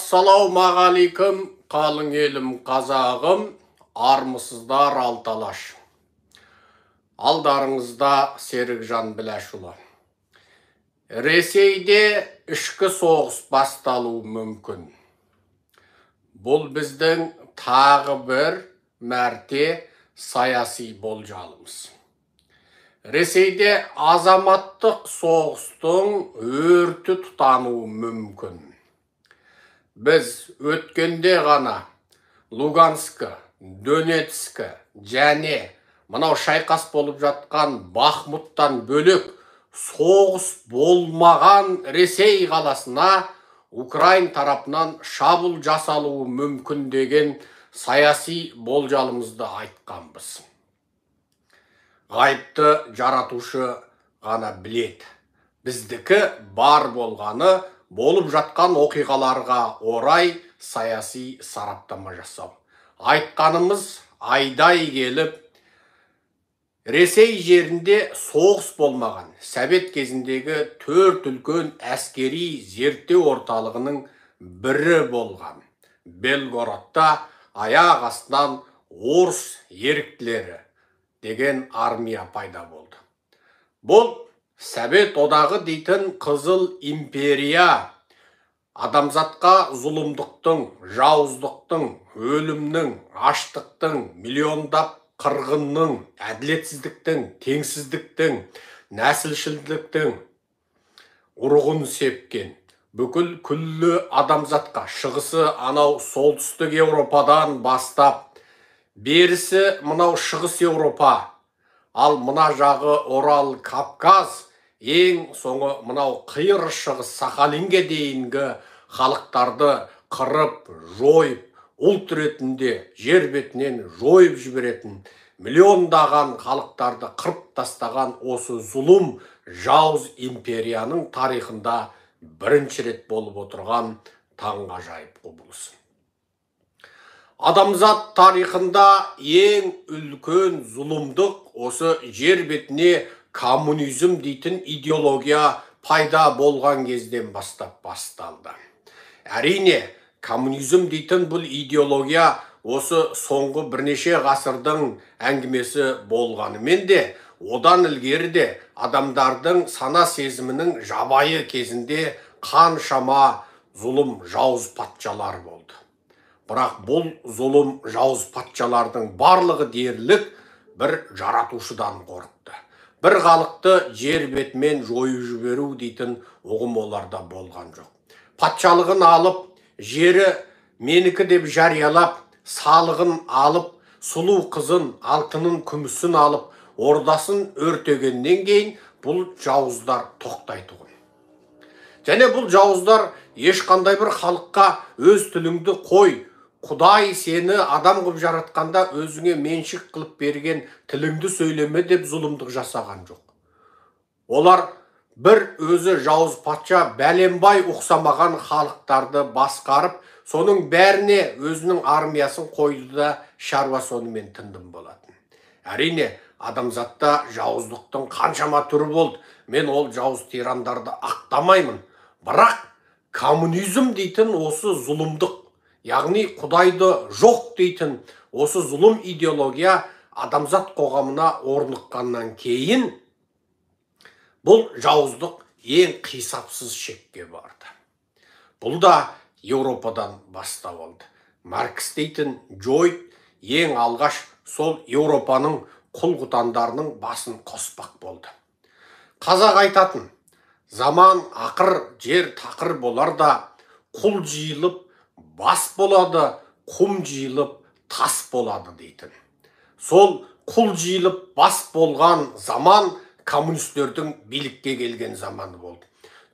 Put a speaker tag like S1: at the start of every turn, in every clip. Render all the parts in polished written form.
S1: Ассалаумағалейкум, қалың елім қазағым, армысыздар алты алаш. Алдарыңызда Серікжан Біләшұлы. Ресейде ішкі соғыс басталуы мүмкін. Бұл біздің тағы бір мәрте саяси болжалымыз. Ресейде азаматтық соғыстың өрті тұтануы мүмкін. Біз өткенде ғана Луганск, Донецк және мынау шайқас болып жатқан Бахмуттан бөлек соғыс болмаған Ресей қаласына Украин тарапынан шабуыл жасалуы мүмкін деген саяси болжалымызды айтқанбыз. Ғайыпты жаратушы ғана біледі. Біздікі бар болғаны болып жатқан оқиғаларға орай саяси сараптама жасау. Айтқанымыз айдай келіп, Ресей жерінде соғыс болмаған Совет кезіндегі төрт үлкен әскери зерттеу орталығының бірі болған Белгородта аяқ астынан орыс еріктілері деген армия пайда болды. Бұл Совет одағы дейтін қызыл империя адамзатқа зұлымдықтың, жауыздықтың, өлімнің, аштықтың, миллиондап қырғынның, әділетсіздіктің, теңсіздіктің, нәсілшілдіктің ұрығын сепкен бүкіл күллі адамзатқа, шығысы анау солтүстік Еуропадан бастап, берісі мынау шығыс Еуропа, ал мына жағы Орал, Кавказ, ең соңы мынау қиыр шығыс Сахалинге дейінгі халықтарды қырып, жойып, ұлт ретінде жер бетінен жойып жіберетін, миллиондаған халықтарды қырып тастаған осы зұлым жауыз империяның тарихында бірінші рет болып отырған таңғажайып құбылыс. Адамзат тарихында ең үлкен зұлымдық осы жер бетіне коммунизм дейтін идеология пайда болған кезден бастап басталды. Әрине, коммунизм дейтін бұл идеология осы соңғы бірнеше ғасырдың әңгімесі болғанымен де, одан ілгері де адамдардың сана сезімінің жабайы кезінде қаншама зұлым жауыз патшалар болды. Бірақ бұл зұлым жауыз патшалардың барлығы дерлік бір жаратушыдан қорықты. Бір халықты жер бетімен жойып жіберу дейтін ұғым оларда болған жоқ. Патшалығын алып, жері менікі деп жариялап, салығын алып, сұлу қызын, алтынын, күмісін алып, ордасын өртегеннен кейін бұл жауыздар тоқтайтұғын. Және бұл жауыздар ешқандай бір халыққа өз тіліңді қой, Құдай сені адам қылып жаратқанда өзіңе меншік қылып берген тіліңді сөйлеме деп зұлымдық жасаған жоқ. Олар бір өзі жауыз патша бәленбай ұқсамаған халықтарды басқарып, соның бәріне өзінің армиясын қойды да шаруа сонымен тындым болатын. Әрине, адамзатта жауыздықтың қаншама түрі болды. Мен ол жауыз тирандарды ақтамаймын. Бірақ коммунизм дейтін осы зұлымдық, яғни Құдайды жоқ дейтін осы зұлым идеология адамзат қоғамына орныққаннан кейін бұл жауыздық ең қисапсыз шекке барды. Бұл да Еуропадан бастау алды. Маркс дейтін Джойд ең алғаш сол Еуропаның құл-құтандарының басын қоспақ болды. Қазақ айтатын, заман ақыр, жер тақыр болар да, құл жиылып бас болады, құм жиылып тас болады дейтін. Сол құл жиылып бас болған заман коммунистердің билікке келген заманы болды.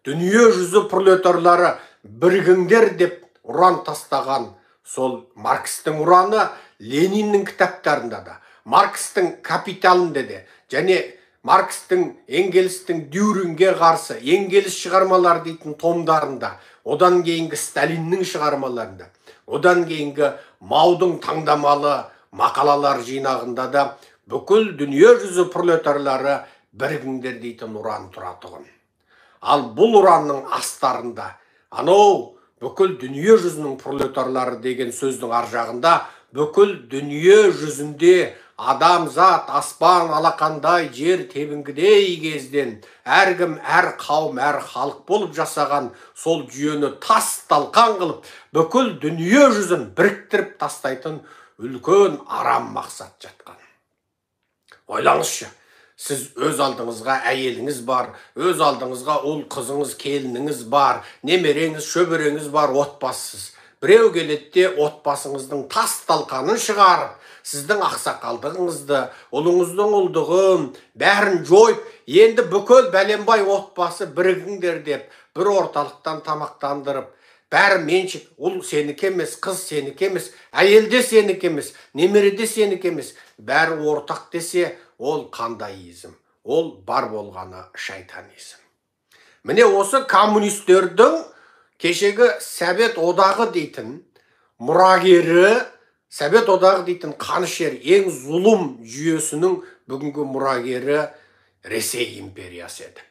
S1: Дүние жүзі пролетарлары бірігіңдер деп ұран тастаған сол Маркстің ұраны Лениннің кітаптарында да, Маркстің капиталында да, және Маркстің, Энгельстің Дюринге қарсы Энгельс шығармалары дейтін томдарында, одан кейінгі Сталиннің шығармаларында, одан кейінгі Маудың таңдамалы мақалалар жинағында да бүкіл дүние жүзі пролетарлары бірігіңдер дейтін ұран тұратұғын. Ал бұл ұранның астарында анау Бүкіл дүние жүзінің пролетарлары деген сөздің ар жағында бүкіл дүние жүзінде адамзат аспан алақандай, жер тебінгідей кезден әркім, әр қауым, әр халық болып жасаған сол жүйені тас талқан қылып, бүкіл дүние жүзін біріктіріп тастайтын үлкен арам мақсат жатқан. Ойлаңызшы, сіз өз алдыңызға әйеліңіз бар, өз алдыңызға ұл қызыңыз, келініңіз бар, немереңіз, шөбереңіз бар, отбасысыз. Біреу келеді де отбасыңыздың тас талқанын шығарып, сіздің ақсақалдығыңызды, ұлыңыздың ұлдығын, бәрін жойып, енді бүкіл бәленбай отбасы бірігіңдер деп, бір орталықтан тамақтандырып, бәрі меншік, ұл сенікі емес, қыз сенікі емес, әйел де сенікі емес, немере де сенікі емес, бәрі ортақ десе, ол қандай изм? Ол бар болғаны шайтанизм. Міне осы коммунистердің кешегі Совет Одағы дейтін мұрагері, Совет Одағы дейтін қанішер ең зұлым жүйесінің бүгінгі мұрагері Ресей империясы еді.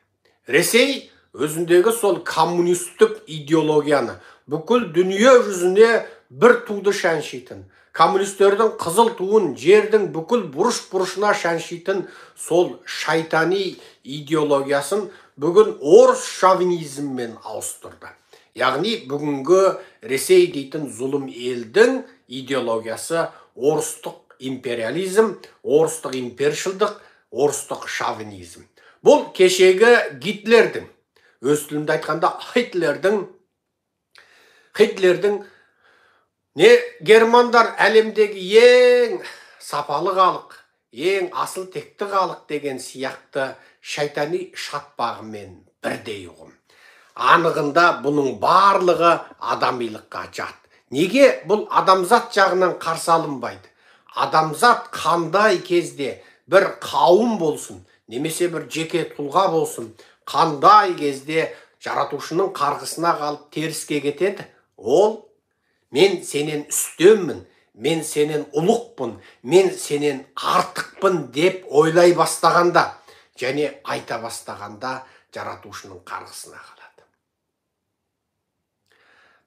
S1: Ресей өзіндегі сол коммунистік идеологияны бүкіл дүние жүзіне бір туды шаншитын, коммунистердің қызыл туын жердің бүкіл бұрыш-бұрышына шаншитын сол шайтани идеологиясын бүгін орыс шовинизммен ауыстырды. Яғни бүгінгі Ресей дейтін зұлым елдің идеологиясы орыстық империализм, орыстық импершілдік, орыстық шовинизм. Бұл кешегі Гитлердің, өз тілінде айтқанда Хитлердің не германдар әлемдегі ең сапалы халық, ең асыл текті халық деген сияқты шайтани шатпағымен бірдей ұғым. Анығында бұның барлығы адамилыққа жат. Неге бұл адамзат жағынан қарсы алынбайды? Адамзат қандай кезде бір қауым болсын, немесе бір жеке тұлға болсын, қандай кезде жаратушының қарғысына қалып теріске кетеді? Ол мен сенен үстеммін, мен сенен ұлықпын, мен сенен артықпын деп ойлай бастағанда және айта бастағанда жаратушының қарғысына қалады.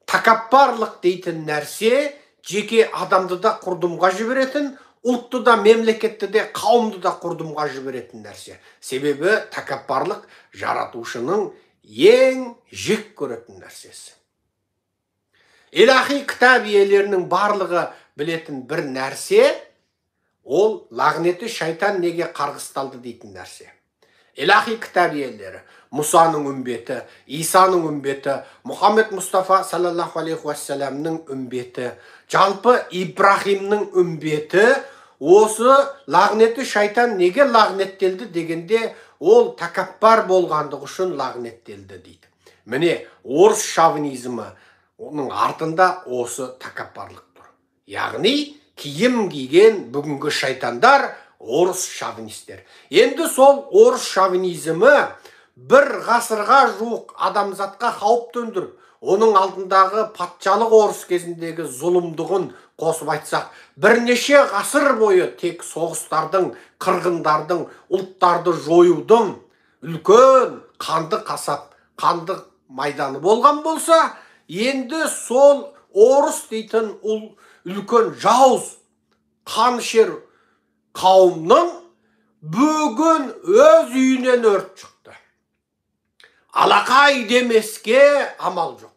S1: Тәкаппарлық дейтін нәрсе жеке адамды да құрдымға жіберетін, ұлтты да, мемлекетті де, қауымды да құрдымға жіберетін нәрсе. Себебі тәкаппарлық жаратушының ең жек көретін нәрсесі. Илахи кітап иелерінің барлығы білетін бір нәрсе, ол лағнеті шайтан неге қарғысталды дейтін нәрсе. Илахи кітап иелері, Мұсаның үмбеті, Исаның үмбеті, Мұхаммед Мұстафа саллаллаху алейхи уассаламның үмбеті, жалпы Ибрахимнің үмбеті, осы лағнеті шайтан неге лағнеттелді дегенде, ол тәкаппар болғандығы үшін лағнеттелді дейді. Міне орыс шовинизмі, оның артында осы тәкаппарлық тұр. Яғни киім киген бүгінгі шайтандар орыс шовинистер. Енді сол орыс шовинизмі бір ғасырға жуық адамзатқа қауіп төндіріп, оның алдындағы патшалық орыс кезіндегі зұлымдығын қосып айтсақ, бірнеше ғасыр бойы тек соғыстардың, қырғындардың, ұлттарды жоюдың үлкен қанды қасап, қанды майданы болған болса, енді сол орыс дейтін үлкен жауыз қанішер қауымның бүгін өз үйінен өрт шықты. Алақай демеске амал жоқ.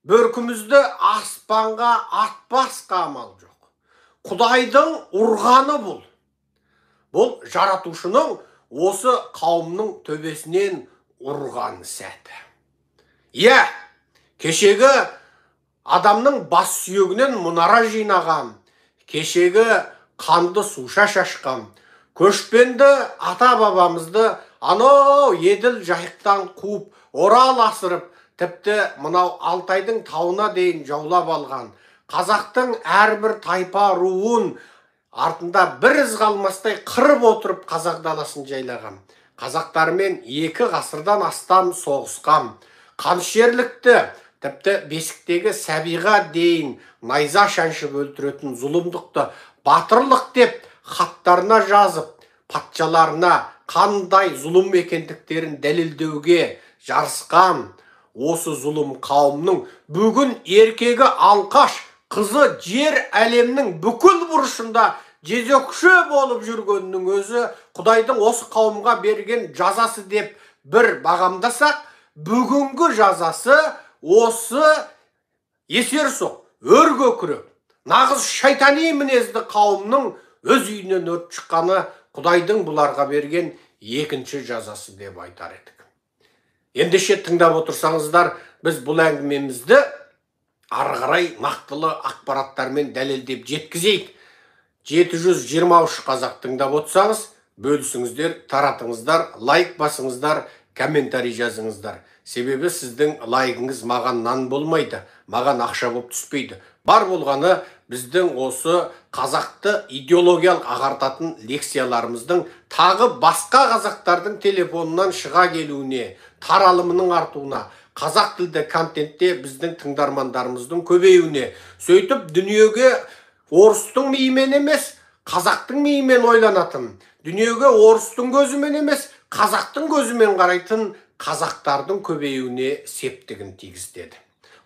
S1: Бөркімізді аспанға атпасқа амал жоқ. Құдайдың ұрғаны бұл. Бұл жаратушының осы қауымның төбесінен ұрған сәті. Иә, кешегі адамның бас сүйегінен мұнара жинаған, кешегі қанды суша шашқан, көшпенді ата-бабамызды анау Еділ жайықтан қуып, Орал асырып, тіпті мынау Алтайдың тауына дейін жаулап алған, қазақтың әрбір тайпа руын артында бір із қалмастай қырып отырып қазақ даласын жайлаған, қазақтармен 2 ғасырдан астам соғысқан, қанішерлікті, тіпті бесіктегі сәбиға дейін найза шаншып өлтіретін зұлымдықты батырлық деп хаттарына жазып, патшаларына қандай зұлым екендіктерін дәлелдеуге жарысқан Осы зұлым қауымның бүгін еркегі алқаш, қызы жер әлемнің бүкіл бұрышында жезөкше болып жүргенінің өзі Құдайдың осы қауымға берген жазасы деп бір бағамдасақ, бүгінгі жазасы осы есерсоқ, өркөкірек, нағыз шайтани мінезді қауымның өз үйінен өрт шыққаны Құдайдың бұларға берген екінші жазасы деп айтар едік. Ендеше тыңдап отырсаңыздар, біз бұл әңгімемізді ары қарай нақтылы ақпараттармен дәлелдеп жеткізейік. 723 қазақ тыңдап отырсаңыз, бөлісіңіздер, таратыңыздар, лайк басыңыздар, комментарий жазыңыздар. Себебі сіздің лайкыңыз маған нан болмайды, маған ақша болып түспейді. Бар болғаны біздің осы қазақты идеологиялық ағартатын лекцияларымыздың тағы басқа қазақтардың телефонынан шыға келуіне, таралымының артуына, қазақ тілді контентте біздің тыңдармандарымыздың көбеюіне, сөйтіп дүниеге орыстың миымен емес, қазақтың миымен ойланатын, дүниеге орыстың көзімен емес, қазақтың көзімен қарайтын қазақтардың көбеюіне септігін тигізеді.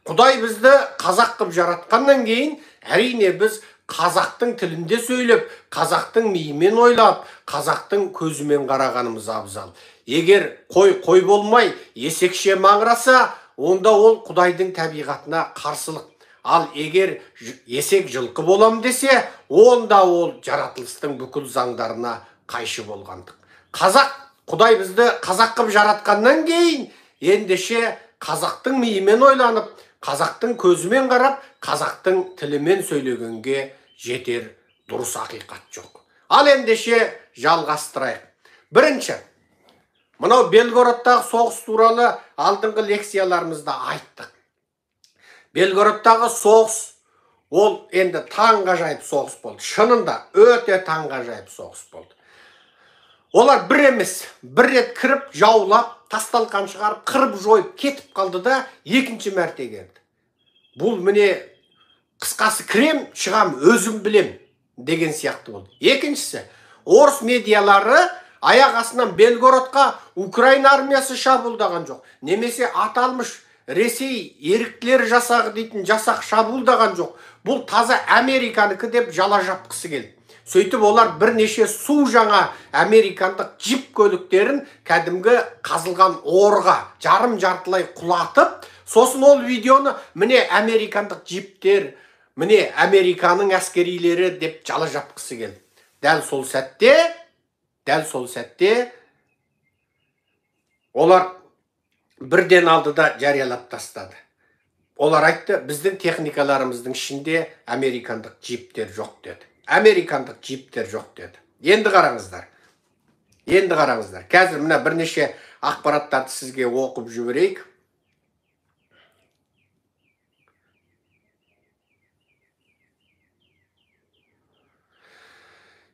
S1: Құдай бізді қазақ қып жаратқаннан кейін, әрине біз қазақтың тілінде сөйлеп, қазақтың миымен ойлап, қазақтың көзімен қарағанымыз абзал. Егер қой қой болмай, есекше маңыраса, онда ол Құдайдың табиғатына қарсылық. Ал егер есек жылқы болам десе, онда ол жаратылыстың бүкіл заңдарына қайшы болғандық. Қазақ, Құдай бізді қазақ қып жаратқаннан кейін, ендеше қазақтың миымен ойланып, қазақтың көзімен қарап, қазақтың тілімен сөйлегенге жетер дұрыс ақиқат жоқ. Ал ендеше жалғастырайық. Бірінші, мынау Белгородтағы соғыс туралы алдыңғы лекцияларымызда айттық. Белгородтағы соғыс, ол енді таңғажайып соғыс болды. Шынында өте таңғажайып соғыс болды. Олар бір емес, бір рет кіріп, жаулап, тасталқан шығарып, қырып жойып кетіп қалды да, екінші мәрте келді. Бұл міне қысқасы кірем, шығам, өзім білем деген сияқты болды. Екіншісі, орыс медиалары аяқ астынан Белгородқа Украина армиясы шабуылдаған жоқ. Немесе аталмыш Ресей еріктілер жасағы дейтін жасақ шабуылдаған жоқ. Бұл таза Американікі деп жала жапқысы келді. Сөйтіп олар бірнеше су жаңа американдық джип көліктерін кәдімгі қазылған орға жарым жартылай құлатып, сосын ол видеоны міне американдық джиптер, міне Американың әскерилері деп жала жапқысы келді. Дәл сол сәтте олар бірден алды да жариялап тастады. Олар айтты, біздің техникаларымыздың ішінде американдық джиптер жоқ деді. Американдық джиптер жоқ деді. Енді қараңыздар. Енді қараңыздар. Қазір мына бірнеше ақпараттарды сізге оқып жіберейік.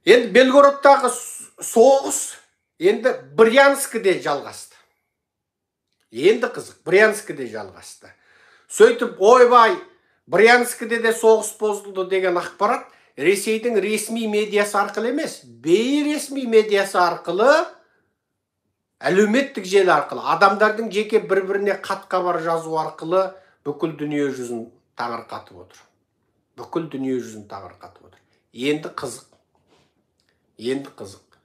S1: Енді Белгородтағы соғыс енді Брянскіде жалғасты. Енді қызық, Брянскіде жалғасты. Сөйтіп, ойбай, Брянскіде де соғыс бозылды деген ақпарат Ресейдің ресми медиасы арқылы емес, бейресми медиасы арқылы, әлеуметтік желі арқылы, адамдардың жеке бір-біріне хат-хабар жазу арқылы бүкіл дүние жүзін таңырқатып отыр. Бүкіл дүние жүзін таңырқатып отыр. Енді қызық. Енді қызық.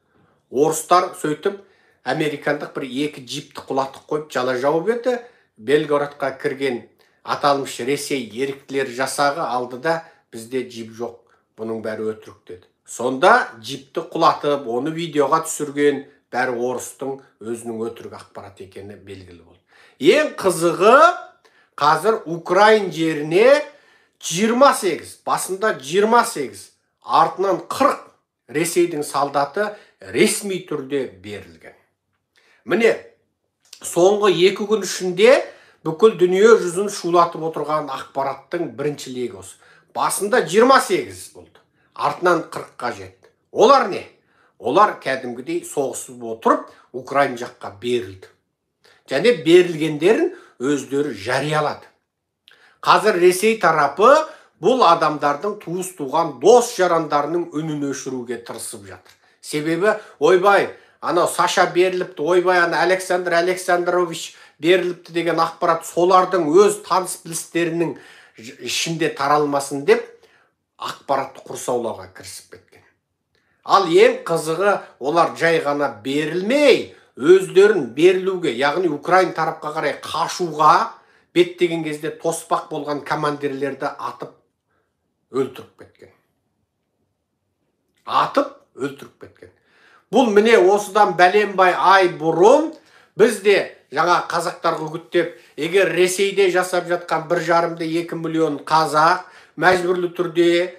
S1: Орыстар сөйтіп американдық бір екі джипті құлатып қойып жала жауып еді. Белгородқа кірген аталмыш Ресей еріктілер жасағы алды да, бізде джип жоқ, бұның бәрі өтірік деді. Сонда джипті құлатып, оны видеоға түсірген бәрі орыстың өзінің өтірік ақпарат екені белгілі болды. Ең қызығы, қазір Украин жеріне 28, басында 28, артынан 40 Ресейдің солдаты ресми түрде берілген. Міне, соңғы 2 күн ішінде бүкіл дүние жүзін шулатып отырған ақпараттың бірінші легі осы. Басында 28 болды, артынан 40-қа жетті. Олар не? Олар кәдімгідей соғысып отырып, Украина жаққа берілді. Және берілгендерін өздері жариялады. Қазір Ресей тарапы бұл адамдардың туыс-туған дос жарандарының үнін өшіруге тырысып жатыр. Себебі, ойбай, анау Саша беріліпті, ойбай, ана Александр Александрович беріліпті деген ақпарат солардың өз таныс білістерінің ішінде таралмасын деп ақпаратты құрсаулауға кірісіп кеткен. Ал ең қызығы, олар жай ғана берілмей, өздерін берілуге, яғни украин тарапқа қарай қашуға беттеген кезде тоспақ болған командирлерді атып өлтіріп кеткен. Атып өлтіріп кеткен. Бұл міне осыдан бәленбай ай бұрын бізде жаңа қазақтарға үгіттеп, егер Ресейде жасап жатқан 1,5-2 миллион қазақ мәжбүрлі түрде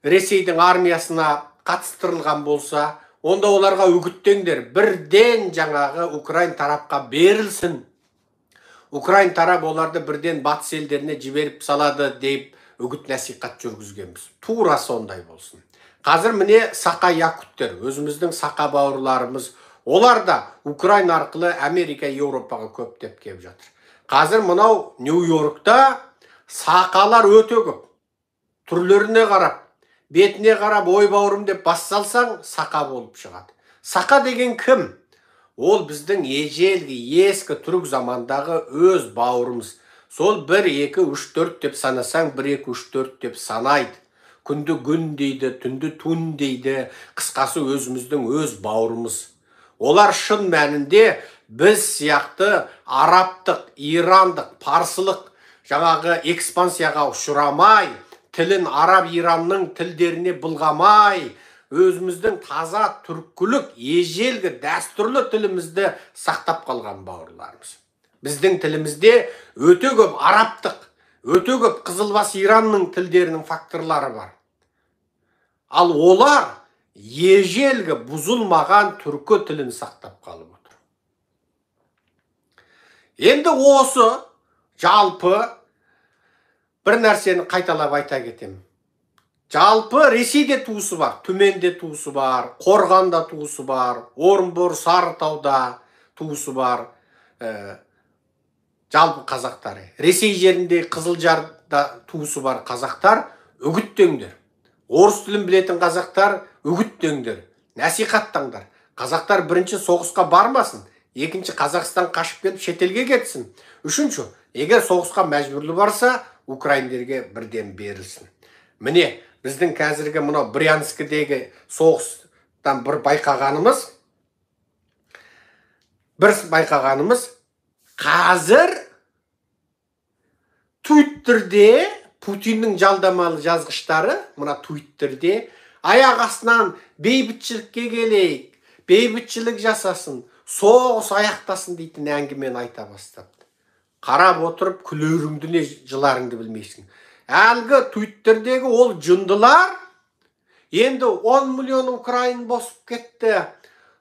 S1: Ресейдің армиясына қатыстырылған болса, онда оларға үгіттеңдер, бірден жаңағы украин тарапқа берілсін. Украин тарап оларды бірден батыс елдеріне жіберіп салады деп үгіт насихат жүргізгенбіз. Тура сондай болсын. Қазір міне сақа якуттер, өзіміздің сақа бауырларымыз, олар да Украина арқылы Америка, Еуропаға көптеп келіп жатыр. Қазір мынау Нью-Йоркта сақалар өте көп. Түрлеріне қарап, бетіне қарап, ой бауырым деп бас салсаң, сақа болып шығады. Сақа деген кім? Ол біздің ежелгі, ескі түрік замандағы өз бауырымыз. Сол 1, 2, 3, 4 деп санасаң, 1, 2, 3, 4 деп санайды. Күнді күн дейді, түнді түн дейді. Қысқасы өзіміздің өз бауырымыз. Олар шын мәнінде біз сияқты арабтық, ирандық, парсылық жаңағы экспансияға ұшырамай, тілін араб иранның тілдеріне былғамай, өзіміздің таза түркілік, ежелгі дәстүрлі тілімізді сақтап қалған бауырларымыз. Біздің тілімізде өте көп арабтық, өте көп қызылбас иранның тілдерінің факторлары бар. Ал олар ежелгі бұзылмаған түркі тілін сақтап қалып отыр. Енді осы жалпы бір нәрсені қайталап айта кетемін. Жалпы Ресейде туысы бар, Түменде туысы бар, Қорғанда туысы бар, Орынбор, Сарытауда туысы бар, жалпы қазақтары. Ресей жерінде Қызылжарда туысы бар қазақтар үгіттеңдер. Орыс тілін білетін қазақтар үгіттеңдер, насихаттаңдар. Қазақтар бірінші соғысқа бармасын, екінші Қазақстан қашып келіп шетелге кетсін. Үшінші, егер соғысқа мәжбүрлі барса, украиндерге бірден берілсін. Міне, біздің қазіргі мынау Брянскідегі соғыстан бір байқағанымыз, қазір Твиттерде Путиннің жалдамалы жазғыштары, мына Твиттерде аяқ астынан бейбітшілікке келейік, бейбітшілік жасасын, соғыс аяқтасын дейтін әңгімені айта бастапты. Қарап отырып күлеріңді не жыларыңды білмейсің. Әлгі Твиттердегі ол жындылар енді 10 миллион украин босып кетті.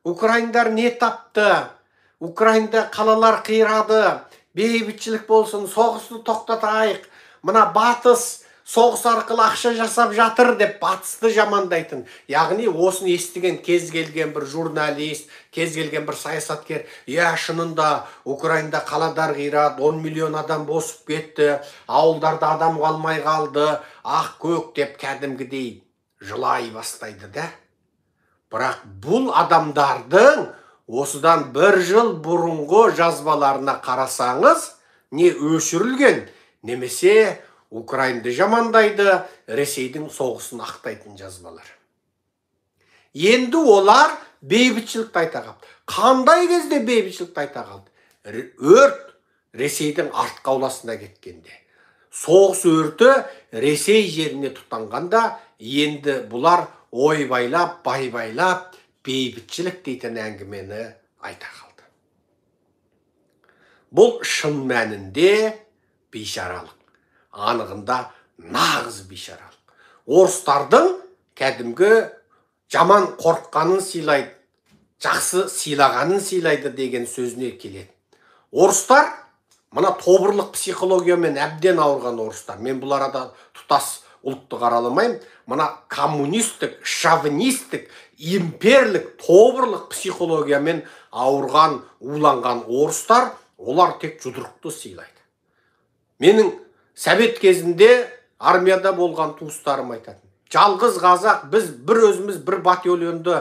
S1: Украиндар не тапты? Украинда қалалар қирады. Бейбітшілік болсын, соғысты тоқтатайық. Мына батыс соғыс арқылы ақша жасап жатыр деп батысты жамандайтын. Яғни осыны естіген кез келген бір журналист, кез келген бір саясаткер, иә, шынында Украинада қаладар қирады, 10 миллион адам босып кетті, ауылдарда адам қалмай қалды, ақ көк деп кәдімгідей жылай бастайды да. Бірақ бұл адамдардың осыдан бір жыл бұрынғы жазбаларына қарасаңыз, не өшірілген, немесе Украинды жамандайды, Ресейдің соғысын ақтайтын жазбалар. Енді олар бейбітшілікті айта қалды. Қандай кезде бейбітшілікті айта қалды? Өрт Ресейдің артқы ауласына кеткенде. Соғыс өрті Ресей жеріне тұтанғанда, енді бұлар ойбайлап, байбайлап, бейбітшілік дейтін әңгімені айта қалды. Бұл шын мәнінде бейшаралық. Анығында нағыз бейшаралық. Орыстардың кәдімгі жаман қорыққанын сыйлайды, жақсы сыйлағанын сыйлайды деген сөзіне келеді. Орыстар мына тобырлық психологиямен әбден ауырған орыстар. Мен бұл арада тұтас ұлтты қараламаймын. Мына коммунистік, шовинистік, имперлік, тобырлық психологиямен ауырған, уланған орыстар, олар тек жұдырықты сыйлайды. Менің совет кезінде армияда болған туыстарым айтатын. Жалғыз қазақ, біз бір өзіміз бір батальонды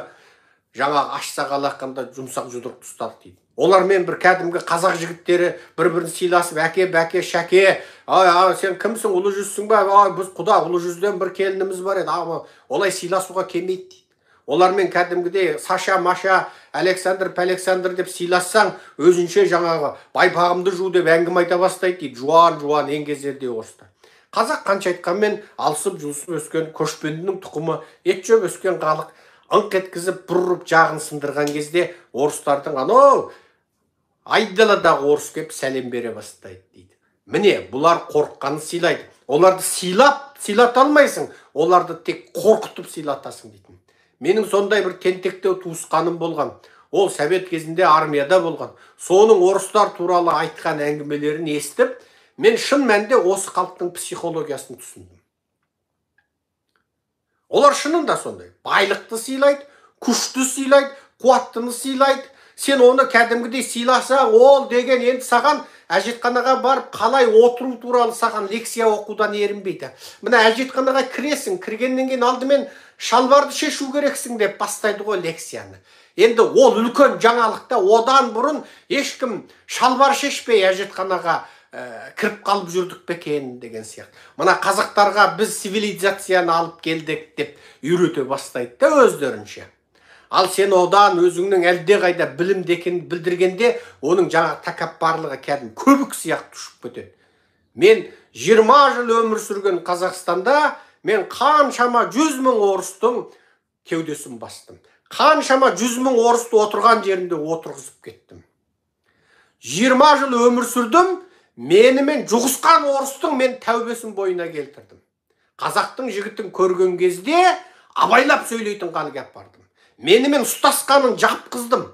S1: жаңағы ашсақ алақанда жұмсақ жұдырықты ұстадық дейді. Олармен бір кәдімгі қазақ жігіттері бір-бірін сыйласып, әке, бәке, шәке, ай, сен кімсің, ұлы жүзсің ба? Ай, біз құда, ұлы жүзден бір келініміз бар еді. Олай сыйласуға келмейді дейді. Олармен кәдімгідей Саша, Маша, Александр, Пәлександр деп сыйлассаң, өзінше жаңағы байпағымды жу деп әңгіме айта бастайды дейді. Жуан-жуан еңгезердей орыстар. Қазақ қанша айтқанмен алысып-жұлысып өскен көшпендінің тұқымы, ет жеп өскен халық, ыңқ еткізіп бұрып жағын сындырған кезде орыстардың анау айдаладағы орыс кеп сәлем бере бастайды дейді. Міне, бұлар қорыққанын сыйлайды. Оларды сыйлап, сыйлата алмайсың, оларды тек қорқытып сыйлатасың дейтін. Менің сондай бір тентектеу туысқаным болған. Ол совет кезінде армияда болған. Соның орыстар туралы айтқан әңгімелерін естіп, мен шын мәнінде осы халықтың психологиясын түсіндім. Олар шынында сондай. Байлықты сыйлайды, күшті сыйлайды, қуаттыны сыйлайды. Сен оны кәдімгідей сыйласаң, ол деген енді саған әжетханаға барып қалай отыру туралы саған лекция оқудан ерінбейді. Мына әжетханаға кіресің, кіргеннен кейін алдымен шалбарды шешу керексің деп бастайды ғой лекцияны. Енді ол үлкен жаңалықта, одан бұрын ешкім шалбар шешпей әжетханаға кіріп қалып жүрдік пе екен деген сияқты. Мына қазақтарға біз цивилизацияны алып келдік деп үйрете бастайды да өздерінше. Ал сен одан өзіңнің әлдеқайда білімді екенін білдіргенде, оның жаңа тәкаппарлығы кәдімгі көбік сияқты ұшып кетеді. Мен 20 жыл өмір сүрген Қазақстанда мен қаншама 100 мың орыстың кеудесін бастым. Қаншама 100 мың орысты отырған жерінде отырғызып кеттім. 20 жыл өмір сүрдім, менімен жұғысқан орыстың мен тәубесін бойына келтірдім. Қазақтың жігітін көрген кезде абайлап сөйлейтін халге апардым. Менімен ұстасқанын жапқыздым.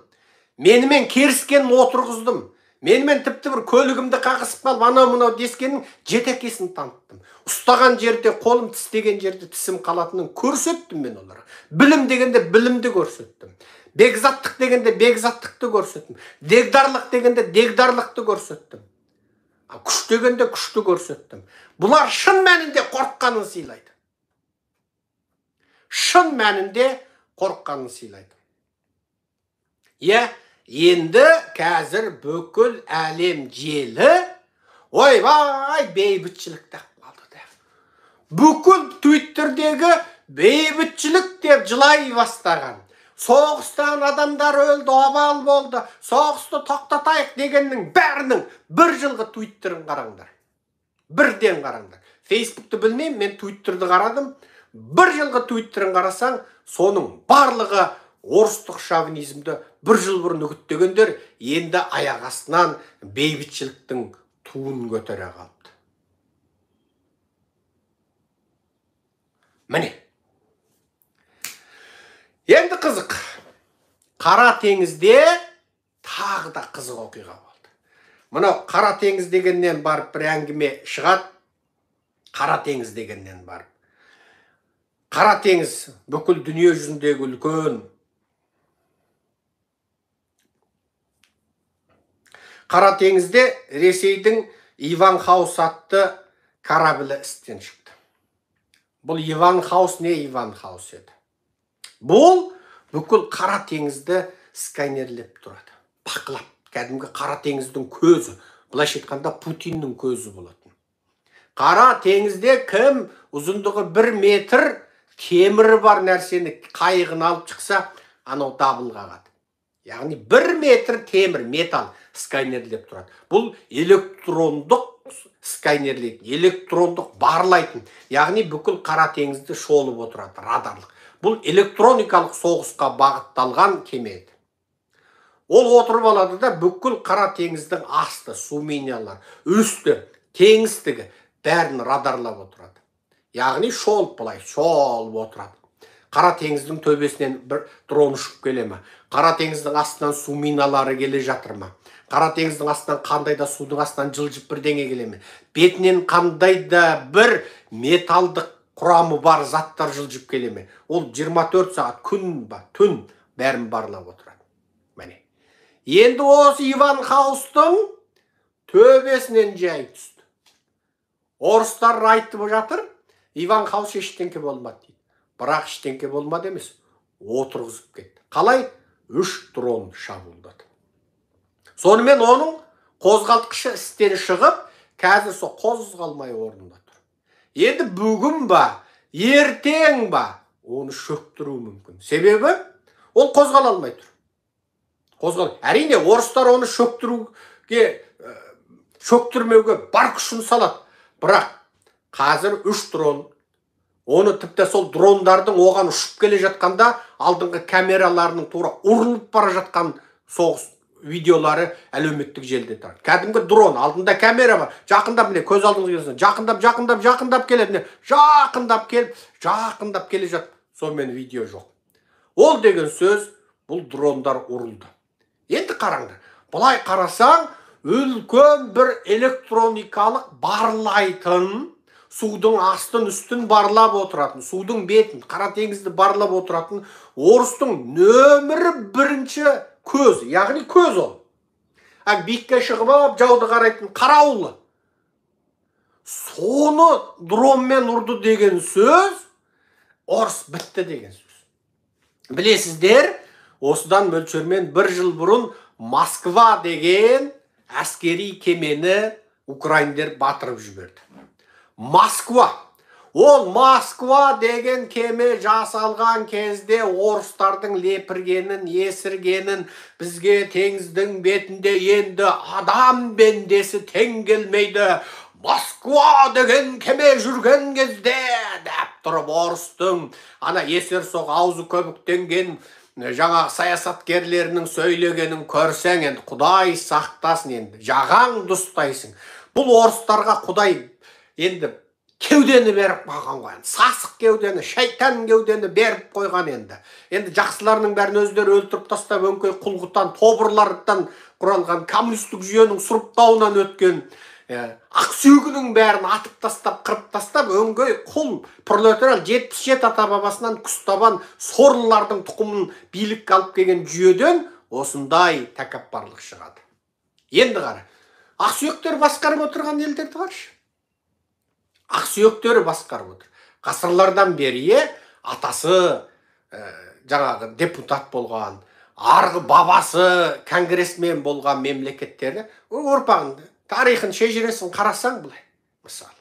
S1: Менімен керіскенін отырғыздым. Менімен тіпті бір көлігімді қағысып қалып, анау мынау дескенін жетекесін таныттым. Ұстаған жерде қолым, тістеген жерде тісім қалатынын көрсеттім мен оларға. Білім дегенде білімді көрсеттім. Бекзаттық дегенде бекзаттықты көрсеттім. Дегдарлық дегенде дегдарлықты көрсеттім. Күш дегенде күшті көрсеттім. Бұлар шын мәнінде қорыққанын сыйлайды. Шын мәнінде қорыққанын сыйлайды. Иә, енді қазір бүкіл әлем желі ойбай бейбітшілік деп қалды деп. Бүкіл Твиттердегі бейбітшілік деп жылай бастаған. Соғыстан адамдар өлді, обал болды, соғысты тоқтатайық дегеннің бәрінің бір жылғы Твиттерін қараңдар. Бірден қараңдар. Фейсбукты білмеймін, мен Твиттерді қарадым. Бір жылғы Твиттерін қарасаң, соның барлығы орыстық шовинизмді бір жыл бұрын үгіттегендер енді аяқ астынан бейбітшіліктің туын көтере қалыпты. Міне. Енді қызық. Қара теңізде тағы да қызық оқиға болды. Мынау Қара теңіз дегеннен барып бір әңгіме шығады. Қара теңіз дегеннен барып. Қара теңіз бүкіл дүние жүзіндегі үлкен. Қара теңізде Ресейдің Иван Хаус атты кораблі істен шықты. Бұл Иван Хаус не Иван Хаус еді? Бұл бүкіл Қара теңізді сканерлеп тұрады. Бақылап, кәдімгі Қара теңіздің көзі, былайша айтқанда Путиннің көзі болатын. Қара теңізде кім ұзындығы 1 метр темірі бар нәрсені қайығын алып шықса, анау дабыл қағады. Яғни 1 метр темір, металл сканерлеп тұрады. Бұл электрондық сканерлейтін, электрондық барлайтын, яғни бүкіл Қара теңізді шолып отырады, радарлық. Бұл электроникалық соғысқа бағытталған кеме еді. Ол отырып алады да бүкіл Қара теңіздің асты, су миналар, үсті, теңіздігі бәрін радарлап отырады. Яғни шолып былай, шолып отырады. Қара теңіздің төбесінен бір дрон ұшып келе ме? Қара теңіздің астынан су миналары келе жатыр ма? Қара теңіздің астынан қандай да судың астынан жылжып бірдеңе келе ме? Бетінен қандай да бір металдық құрамы бар заттар жылжып келе ме? Ол 24 сағат күн ба, түн бәрін барлап отырады. Міне. Енді осы Иван Хаустың төбесінен жай түсті. Орыстар айтып жатыр, Иван Хаус ештеңке болмады дейді. Бірақ ештеңке болмады емес, отырғызып кетті. Қалай? 3 дрон шабуылдады. Сонымен оның қозғалтқышы істен шығып, қазір сол қозғалмай орнында тұр. Енді бүгін ба, ертең ба, оны шөктіру мүмкін. Себебі ол қозғала алмай тұр. Әрине, орыстар оны шөктірмеуге бар күшін салады. Бірақ қазір 3 дрон, оны тіпті сол дрондардың оған ұшып келе жатқанда алдыңғы камераларының тура ұрылып бара жатқан соғыс видеолары әлеуметтік желіде тарады. Кәдімгі дрон, алдында камера бар. Жақындап, міне, көз алдыңызға келсін. Жақындап, жақындап, жақындап келеді, міне. Жақындап келіп, жақындап келе жатыр. Сонымен видео жоқ. Ол деген сөз, бұл дрондар ұрылды. Енді қараңдар. Былай қарасаң, үлкен бір электроникалық барлайтын, судың астын үстін барлап отыратын, судың бетін, Қара теңізді барлап отыратын орыстың нөмірі бірінші көз, яғни көз ол. Биікке шығып алып жауды қарайтын қарауылы. Соны дронмен ұрды деген сөз, орыс бітті деген сөз. Білесіздер, осыдан мөлшермен бір жыл бұрын Москва деген әскери кемені украиндер батырып жіберді. Москва. Ол Москва деген кеме жасалған кезде орыстардың лепіргенін, есіргенін, бізге теңіздің бетінде енді адам бендесі тең келмейді. Москва деген кеме жүрген кезде деп тұрып орыстың ана есерсоқ аузы көбіктенген жаңағы саясаткерлерінің сөйлегенін көрсең, енді Құдай сақтасын, енді жағаңды ұстайсың. Бұл орыстарға Құдай енді кеудені беріп қойған ғой, сасық кеудені, шайтан кеудені беріп қойған енді. Енді жақсыларының бәрін өздері өлтіріп тастап, өңкей құлғытан, тобырлардан құралған коммунистік жүйенің сұрыптауынан өткен, ақсүйегінің бәрін атып тастап, қырып тастап, өңкей құл пролетариат 77 ата-бабасынан күстабан сорлылардың тұқымын билікке алып келген жүйеден осындай тәкаппарлық шығады. Енді қара, ақсүйектер басқарып отырған елдерді қарашы. Ақсүйектері басқарып отыр. Ғасырлардан бері атасы жаңағы депутат болған, арғы бабасы конгрессмен болған мемлекеттерді, ұрпағын, тарихын, шежіресін қарасаң былай, мысалы.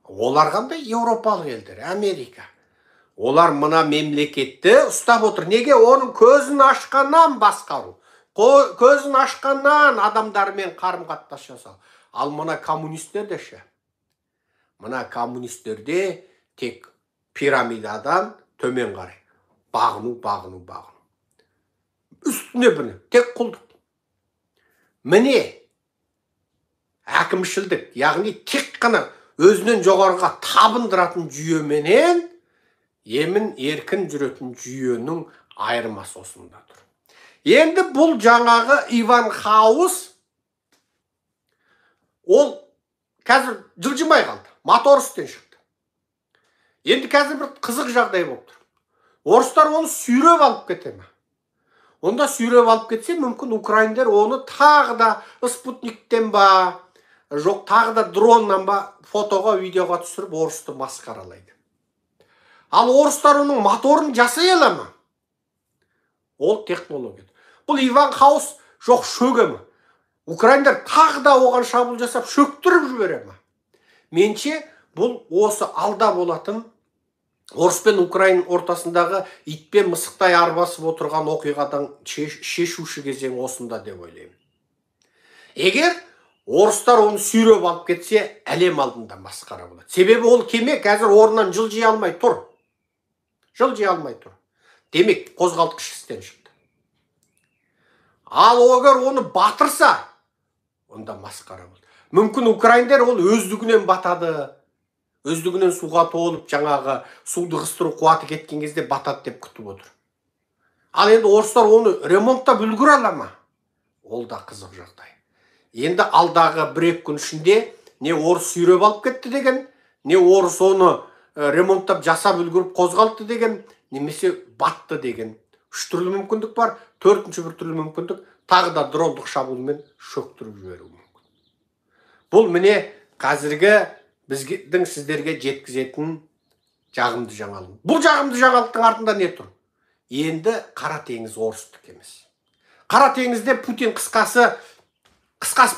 S1: Олар қандай? Еуропалық елдер, Америка. Олар мына мемлекетті ұстап отыр. Неге? Оның көзін ашқаннан басқару, көзін ашқаннан адамдармен қарым-қатынас жасау. Ал мына коммунистерде ше? Мына коммунистерде тек пирамидадан төмен қарай бағыну, бағыну, бағыну. Үстіне біріне, тек құлдық. Міне әкімшілдік, яғни тек қана өзінен жоғарыға табындыратын жүйеменен емін еркін жүретін жүйенің айырмасы осында тұр. Енді бұл жаңағы Иван Хаус, ол қазір жылжымай қалды, мотор істен шықты. Енді қазір бір қызық жағдай болып тұр. Орыстар оны сүйреп алып кете ме? Онда сүйреп алып кетсе, мүмкін украиндер оны тағы да спутниктен ба, жоқ тағы да дроннан ба фотоға, видеоға түсіріп орысты масқаралайды. Ал орыстар оның моторын жасай ала ма? Ол технология. Бұл Иван Хаус жоқ шөге ме? Украиндар тағы да оған шабуыл жасап шөктіріп жібере ме? Менше бұл осы алда болатын орыс пен украин ортасындағы ит пен мысықтай арбасып отырған оқиғадан шешуші кезең осында деп ойлаймын. Егер орыстар оны сүйреп алып кетсе, әлем алдында масқара болады. Себебі ол кеме қазір орнынан жылжи алмай тұр. Жылжи алмай тұр. Демек, қозғалтқыш істен шықты. Ал егер оны батырса, онда масқара болады. Мүмкін украиндер ол өздігінен батады. Өздігінен суға толып, жаңағы суды қыстыру қуаты кеткен кезде батады деп күтіп отыр. Ал енді орыстар оны ремонттап үлгере ала ма? Ол да қызық жағдай. Енді алдағы бір-екі күн ішінде не орыс сүйреп алып кетті деген, не орыс оны ремонттап жасап үлгеріп қозғалтты деген, немесе батты деген. Үш түрлі мүмкіндік бар. Төртінші бір түрлі мүмкіндік, тағы да дрондық шабуылмен шөктіріп жіберу мүмкін. Бұл міне қазіргі біздің сіздерге жеткізетін жағымды жаңалық. Бұл жағымды жаңалықтың артында не тұр? Енді Қара теңіз орыстікі емес. Қара теңізде Путин қысқасы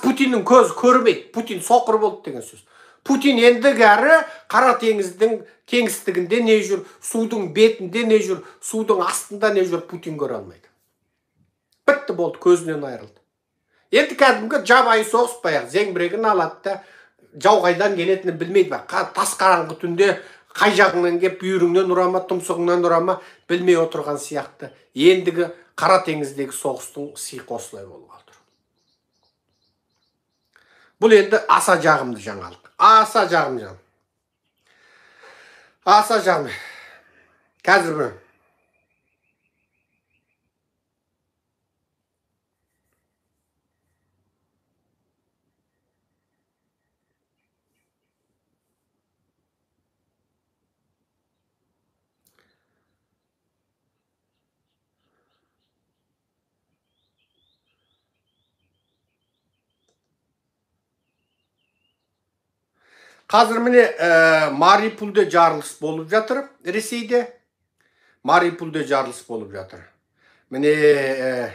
S1: Путиннің көзі көрмейді. Путин соқыр болды деген сөз. Путин енді кәрі Қара теңіздің кеңістігінде не жүр, судың бетінде не жүр, судың астында не жүр, Путин көре алмайды. Бітті, болды, көзінен айырылды. Енді кәдімгі жабайы соғыс баяғы зеңбірегін алады да, жау қайдан келетінін білмейді. Тас қараңғы түнде қай жағыңнан кеп, бүйіріңнен ұра ма, тұмсығыңнан ұра ма, білмей отырған сияқты. Ендігі Қара теңіздегі соғыстың сиқы осылай болғалы тұр. Бұл енді аса жағымды жаңалық. Аса жағымды жаңалық. Аса жағымды. Қазір бір. Қазір міне Мариупольде жарылыс болып жатыр, Ресейде. Мариупольде жарылыс болып жатыр. Міне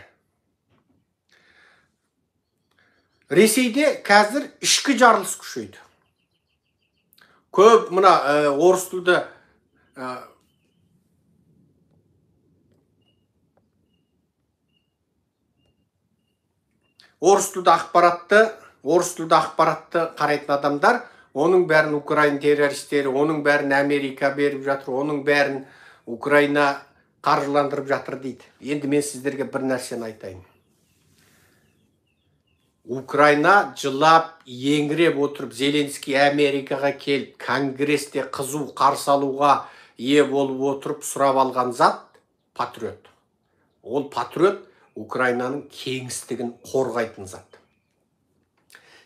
S1: Ресейде қазір ішкі жарылыс күшейді. Көп мына орыс тілді орыс тілді ақпаратты қарайтын адамдар, оның бәрін Украин террористері, оның бәрін Америка беріп жатыр, оның бәрін Украина қаржыландырып жатыр дейді. Енді мен сіздерге бір нәрсені айтайын. Украина жылап, еңіреп отырып, Зеленский Америкаға келіп, Конгресте қызу қарсы алуға ие болып отырып, сұрап алған зат патриот. Ол патриот Украинаның кеңістігін қорғайтын зат.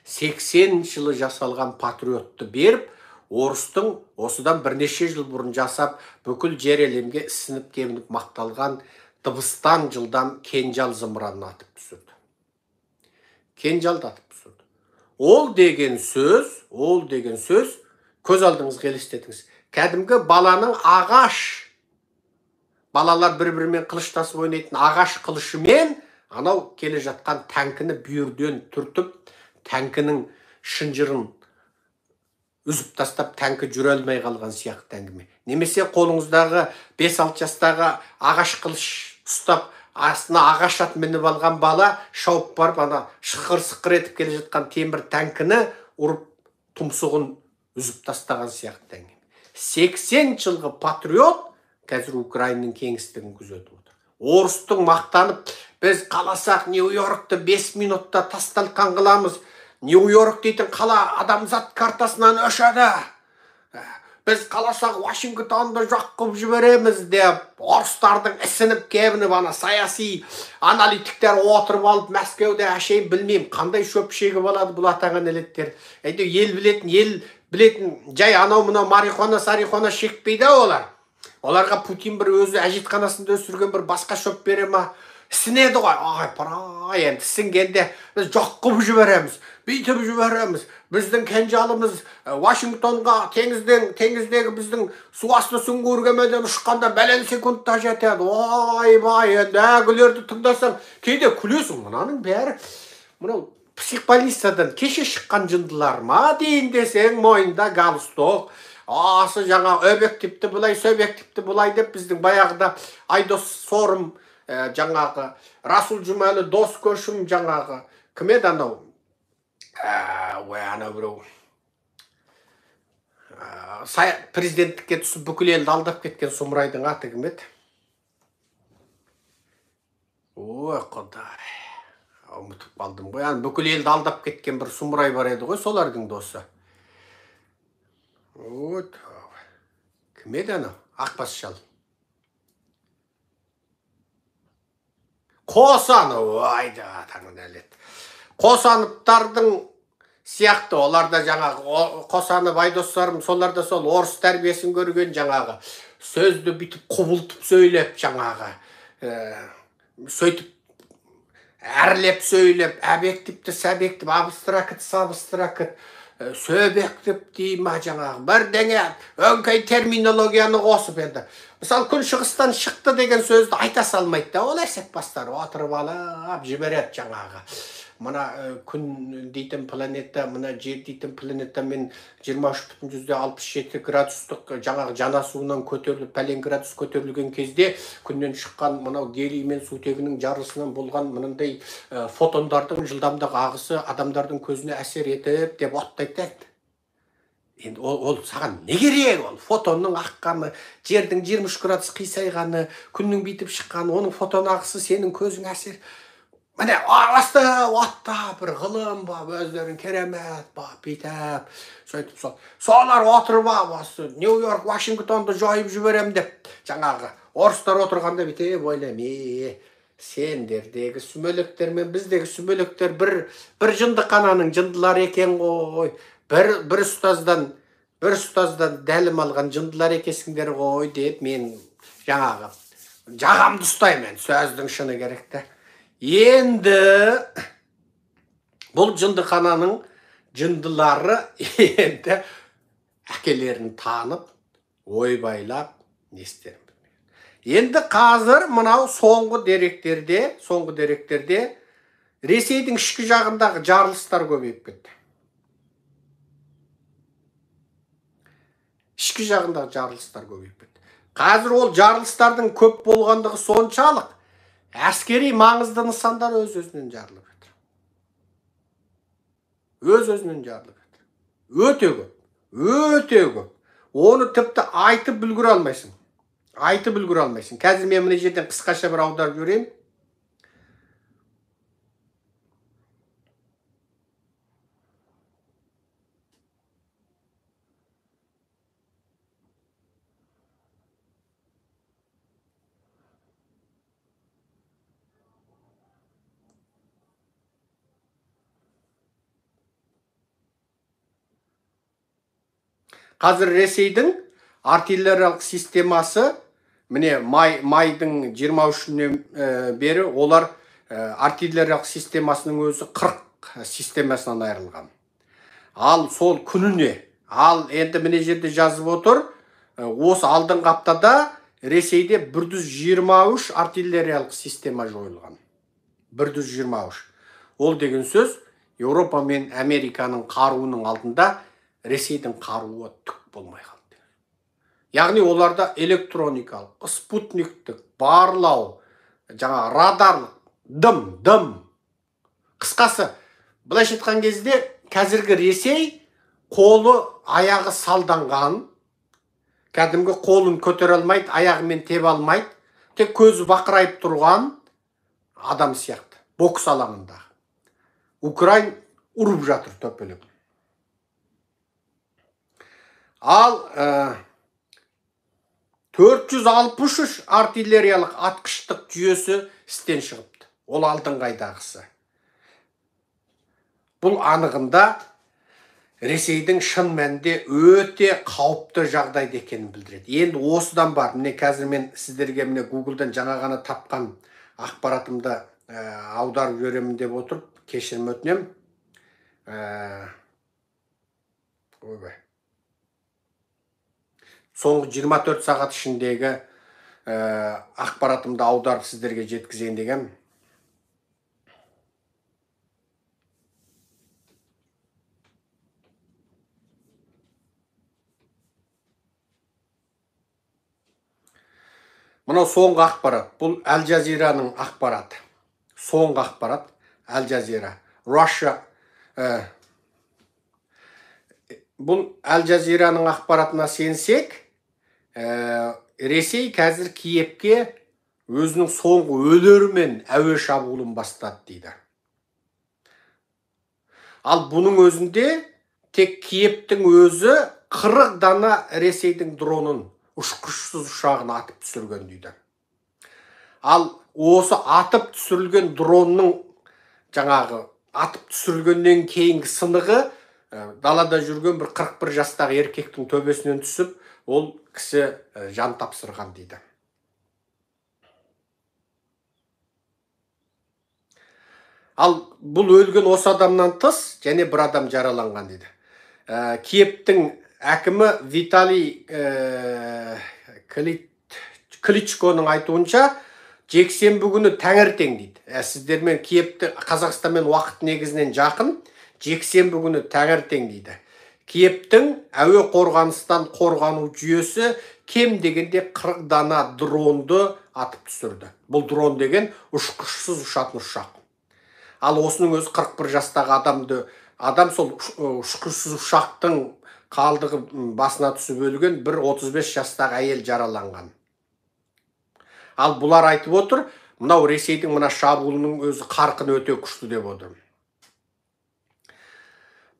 S1: 80 жылы жасалған патриотты беріп, орыстың осыдан бірнеше жыл бұрын жасап, бүкіл жер әлемге ісініп кемініп мақталған дыбыстан жылдам кенжал зымыранын атып түсірді. Кенжалды атып түсірді. Ол деген сөз, көз алдыңызға елестетіңіз. Кәдімгі баланың ағаш, балалар бір-бірімен қылыштасып ойнайтын ағаш қылышымен анау келе жатқан тәңкіні бүйірден түртіп, тәңкінің шынжырын үзіп тастап, тәңкі жүре алмай қалған сияқты әңгіме. Немесе қолыңыздағы 5-6 жастағы ағаш қылыш ұстап, астына ағаш ат мініп алған бала шауып барып, ана шықыр-сықыр етіп келе жатқан темір тәңкіні ұрып, тұмсығын үзіп тастаған сияқты әңгіме. 80 жылғы патриот қазір Украинаның кеңістігін күзетіп отыр. Орыстың мақтанып, біз қаласақ Нью-Йоркты 5 минутта тас-талқан қыламыз. Нью-Йорк дейтін қала адамзат картасынан өшеді. Біз қаласақ Вашингтонды жоқ қылып жібереміз деп, орыстардың ісініп кебініп, ана саяси аналитиктер отырып алып Мәскеуде әшейін білмеймін қандай шөп шегіп алады бұл атаңа нәлеттер. Әйтеуір ел білетін жай анау мынау марихуана сарихуана шекпейді олар. Оларға Путин бір өзі әжетханасында өсірген бір басқа шөп бере ма? Ісінеді ғой. Ай, парай, енді ісінгенде біз жоқ қылып жібереміз, бүйтіп жібереміз. Біздің кенжалымыз Вашингтонға теңіздегі біздің су асты сүңгуір кемеден ұшқанда бәлен секундта жетеді. Ойбай, енді әгілерді тыңдасаң, кейде күлесің. Мынаның бәрі мынау психбольницадан кеше шыққан жындылар ма дейін десең, мойнында галстук, асы жаңа объективті былай, субъективті былай деп біздің баяғыда Айдос Сорым, жаңағы Расул Жұмәлі, Дос Көшім, жаңағы кім еді анау? Ой, анау біреу президенттікке түсіп бүкіл елді алдап кеткен сұмырайдың аты кім еді? Ой, құдай, ұмытып қалдым ғой. Бүкіл елді алдап кеткен бір сұмырай бар еді ғой, солардың досы. Ой, кім еді анау? Ақбас шал. Қосанов, айда, атаңа нәлет. Қосановтардың сияқты, олар да жаңағы Қосанов, Айдос Сарым, солар да сол орыс тәрбиесін көрген жаңағы сөзді бүйтіп құбылтып сөйлеп жаңағы, сөйтіп әрлеп сөйлеп, объективті, субъектив, абстракт, сабстракт, Сөбектіп дей ма, жаңағы бірдеңе өңкей терминологияны қосып енді. Мысалы, күн шығыстан шықты деген сөзді айта салмайды да, ол әсекбастар отырып алып жібереді жаңағы. Мына күн дейтін планета, мына жер дейтін планетамен 23,67 градустық жаңағы жанасуынан көтеріліп, пәлен градус көтерілген кезде күннен шыққан мынау гелий мен сутегінің жарылысынан болған мынандай фотондардың жылдамдық ағысы адамдардың көзіне әсер етіп деп оттайды. Енді ол саған не керек, ол фотонның аққаны, жердің 23 градус қисайғаны, күннің бүйтіп шыққаны, оның фотон ағысы сенің көзіңе әсер. Міне, асты отта бір ғылым ба, өздерін керемет ба, бүйтіп, сөйтіп сол. Солар отырып алып, осы Нью-Йорк, Вашингтонды жойып жіберем деп, жаңағы орыстар отырғанда бүйтіп ойлаймын, сендердегі сүмелектер мен біздегі сүмелектер бір жындыхананың жындылары екен ғой. Бір ұстаздан дәлім алған жындылар екенсіңдер ғой деп мен жаңағы жағамды ұстаймын, сөздің шыны керек те. Енді бұл жындыхананың жындылары енді әкелерін танып, ойбайлап, не істерін білмейді. Енді қазір мынау соңғы деректерде Ресейдің ішкі жағындағы жарылыстар көбейіп кетті. Ішкі жағындағы жарылыстар көбейіп кетті. Қазір ол жарылыстардың көп болғандығы соншалық, әскери маңызды нысандар өз-өзінен жарылып жатыр. Өз-өзінен жарылып жатыр. Өте көп, өте көп. Оны тіпті айтып үлгере алмайсың. Айтып үлгере алмайсың. Қазір мен мына жерден қысқаша бір аударып жіберейін. Қазір Ресейдің артиллериялық системасы, міне майдың 23-нен бері олар артиллериялық системасының өзі 40 системасынан айырылған. Ал сол күніне, ал енді міне жерде жазып отыр, осы алдыңғы аптада Ресейде 123 артиллериялық система жойылған. 123. Ол деген сөз, Еуропа мен Американың қаруының алдында Ресейдің қаруы түк болмай қалды. Яғни оларда электроникалық, спутниктік, барлау, жаңа радарлық, дым. Қысқасы, былайша айтқан кезде, қазіргі Ресей қолы аяғы салданған, кәдімгі қолын көтере алмайды, аяғымен тебе алмайды, тек көзі бақырайып тұрған адам сияқты, бокс алаңында. Украин ұрып жатыр төпелеп. Ал 463 артиллериялық атқыштық жүйесі істен шығыпты. Ол алдыңғы айдағысы. Бұл анығында Ресейдің шын мәнінде өте қауіпті жағдайда екенін білдіреді. Енді осыдан бар. Міне қазір мен сіздерге міне Google'дан жаңа ғана тапқан ақпаратымды аударып жіберемін деп отырып, кешірім өтінемін. Ойбай. Соңғы 24 сағат ішіндегі ақпаратымды аударып сіздерге жеткізейін деген. Мынау соңғы ақпарат. Бұл Әл-Жазираның ақпараты. Соңғы ақпарат Әл-Жазира. Russia бұл Әл-Жазираның ақпаратына сенсек, Ресей қазір Киевке өзінің соңғы өлерімен әуе шабуылын бастады дейді. Ал бұның өзінде тек Киевтің өзі 40 дана Ресейдің дронын, ұшқышсыз ұшағын атып түсірген дейді. Ал осы атып түсірілген дронның жаңағы атып түсірілгеннен кейінгі сынығы далада жүрген бір 41 жастағы еркектің төбесінен түсіп, ол кісі жан тапсырған дейді. Ал бұл өлген осы адамнан тыс және бір адам жараланған дейді. Киевтің әкімі Виталий Кличконың айтуынша, жексенбі күні таңертең дейді. Сіздермен Киевті Қазақстанмен уақыт негізінен жақын, жексенбі күні таңертең дейді. Киевтің әуе қорғаныстан қорғану жүйесі кем дегенде 40 дана дронды атып түсірді. Бұл дрон деген ұшқышсыз ұшатын ұшақ. Ал осының өзі 41 жастағы адам сол ұшқышсыз ұшақтың қалдығы басына түсіп өлген, бір 35 жастағы әйел жараланған. Ал бұлар айтып отыр, мынау Ресейдің мына шабуылының өзі қарқыны өте күшті деп отыр.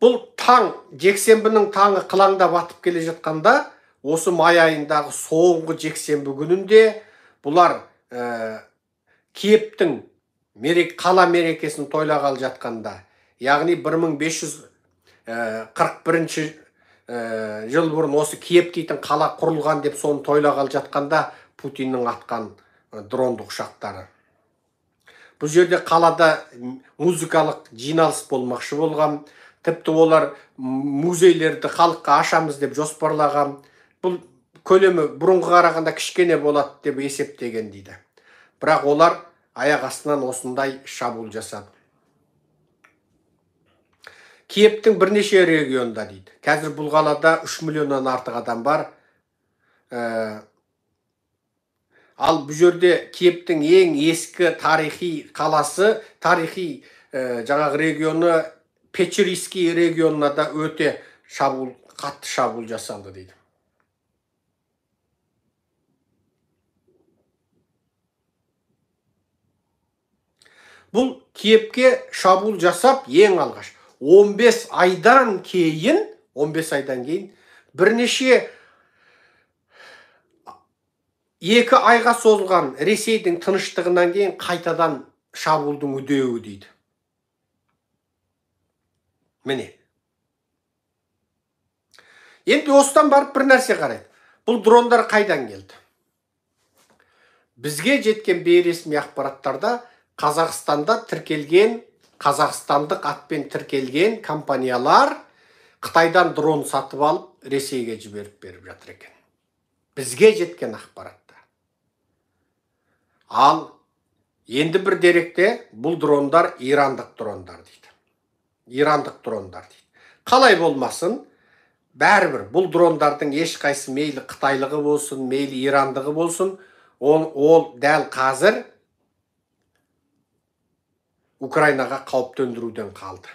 S1: Бұл таң, жексенбінің таңы қылаңдап атып келе жатқанда, осы май айындағы соңғы жексенбі күнінде бұлар Киевтің қала мерекесін тойлағалы жатқанда, яғни 1541 жыл бұрын осы Киев дейтін қала құрылған деп соны тойлағалы жатқанда Путиннің атқан дрондық ұшақтары. Бұл жерде қалада музыкалық жиналыс болмақшы болған, тіпті олар музейлерді халыққа ашамыз деп жоспарлаған. Бұл көлемі бұрынғы қарағанда кішкене болады деп есептеген дейді. Бірақ олар аяқ астынан осындай шабуыл жасады. Киевтің бірнеше регионында дейді. Қазір бұл қалада 3 миллионнан артық адам бар. Ал бұл жерде Киевтің ең ескі тарихи қаласы, тарихи жаңағы регионы Печерский регионына да өте қатты шабуыл жасалды дейді. Бұл Киевке шабуыл жасап ең алғаш 15 айдан кейін, 15 айдан кейін бірнеше 2 айға созылған Ресейдің тыныштығынан кейін қайтадан шабуылдың үдеуі дейді. Міне. Енді осыдан барып бір нәрсе қарайды. Бұл дрондар қайдан келді? Бізге жеткен бейресми ақпараттарда Қазақстанда тіркелген, қазақстандық атпен тіркелген компаниялар Қытайдан дрон сатып алып Ресейге жіберіп беріп жатыр екен. Бізге жеткен ақпаратта. Ал енді бір деректе бұл дрондар ирандық дрондар дейді. Ирандық дрондар дейді. Қалай болмасын, бәрібір бұл дрондардың ешқайсы мейлі қытайлығы болсын, мейлі ирандығы болсын, ол дәл қазір Украинаға қауіп төндіруден қалды.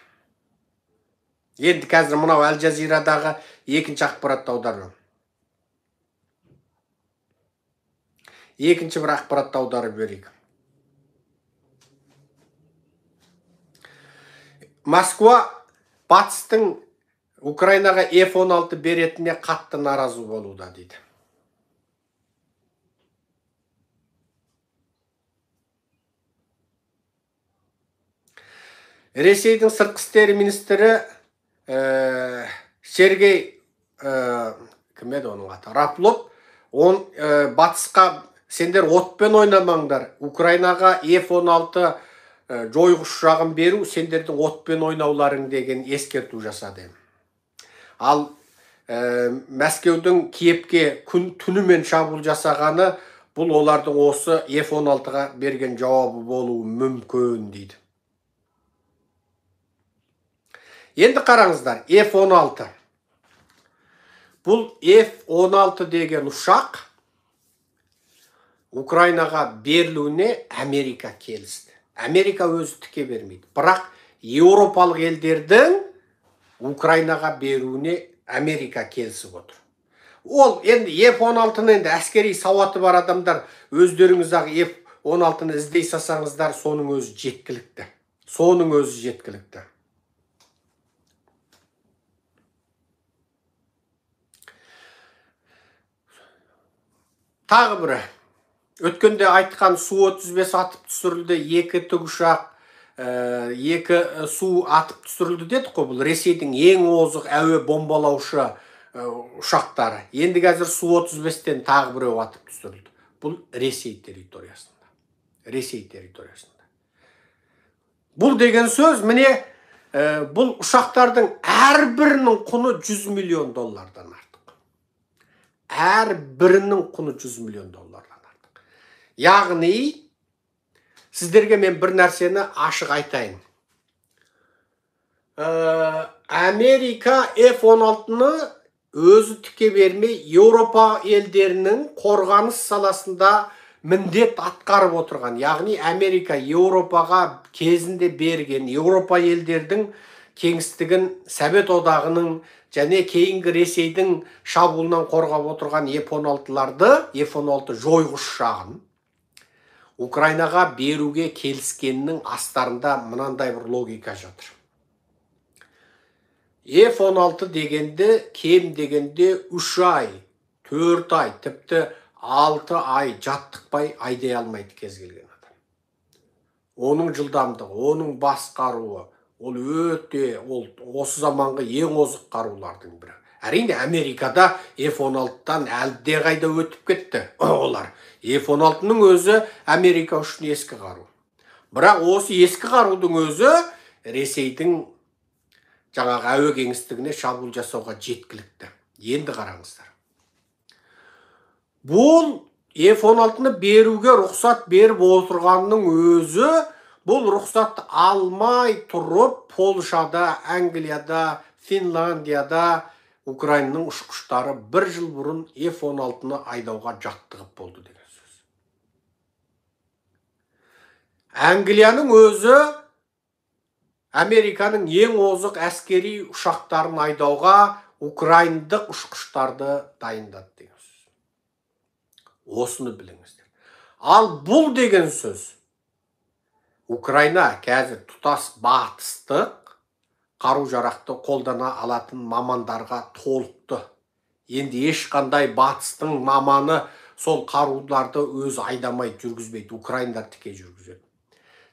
S1: Енді қазір мынау Әл Жазирадағы екінші ақпаратты аударып. Екінші бір ақпаратты аударып берейік. Москва батыстың Украинаға F-16 беретіне қатты наразы болуда дейді. Ресейдің сыртқы істер министрі Сергей кім еді оның аты? Раплов, он батысқа сендер отпен ойнамаңдар, Украинаға F-16 жойғыш ұшағын беру сендердің отпен ойнауларың деген ескерту жасады. Ал Мәскеудің Киевке күн түнімен шабуыл жасағаны бұл олардың осы F-16-ға берген жауабы болуы мүмкін дейді. Енді қараңыздар, F-16. Бұл F-16 деген ұшақ Украинаға берілуіне Америка келісті. Америка өзі тіке бермейді. Бірақ еуропалық елдердің Украинаға беруіне Америка келісіп отыр. Ол енді F-16-ны енді әскери сауаты бар адамдар өздеріңіз-ақ F-16-ны іздей салсаңыздар, соның өзі жеткілікті. Соның өзі жеткілікті. Тағы бірі, өткенде айтқан Су-35 атып түсірілді, 2 тікұшақ, 2 Су атып түсірілді дедік қой. Бұл Ресейдің ең озық әуе бомбалаушы ұшақтары. Енді қазір Су-35-тен тағы біреу атып түсірілді. Бұл Ресей территориясында. Ресей территориясында. Бұл деген сөз, міне, Бұл ұшақтардың әрбірінің құны 100 миллион доллардан артық. Әрбірінің құны 100 миллион доллардан артық. Яғни, сіздерге мен бір нәрсені ашық айтайын. Америка F-16-ны өзі тіке бермей, Еуропа елдерінің қорғаныс саласында міндет атқарып отырған. Яғни Америка Еуропаға кезінде берген, Еуропа елдердің кеңістігін Совет Одағының және кейінгі Ресейдің шабуылынан қорғап отырған F-16-ларды, F-16 жойғыш ұшағын Украинаға беруге келіскеннің астарында мынандай бір логика жатыр. F-16 дегенде кем дегенде 3 ай, 4 ай, тіпті 6 ай жаттықпай айдай алмайды кез келген адам. Оның жылдамдығы, оның басқаруы, ол өте, ол осы заманғы ең озық қарулардың бірі. Әрине, Америкада F-16-тан әлдеқайда өтіп кетті олар. F-16-ның өзі Америка үшін ескі қару. Бірақ осы ескі қарудың өзі Ресейдің жаңағы әуе кеңістігіне шабуыл жасауға жеткілікті. Енді қараңыздар. Бұл F-16-ны беруге рұқсат беріп отырғанның өзі, бұл рұқсатты алмай тұрып, Польшада, Англияда, Финляндияда Украинаның ұшқыштары бір жыл бұрын F-16-ны айдауға жаттығып болды деген сөз. Англияның өзі Американың ең озық әскери ұшақтарын айдауға украиндық ұшқыштарды дайындады деген сөз. Осыны біліңіздер. Ал бұл деген сөз, Украина қазір тұтас батыстық қару-жарақты қолдана алатын мамандарға толықты. Енді ешқандай батыстың маманы сол қаруларды өзі айдамай жүргізбейді, украиндар тіке жүргізеді.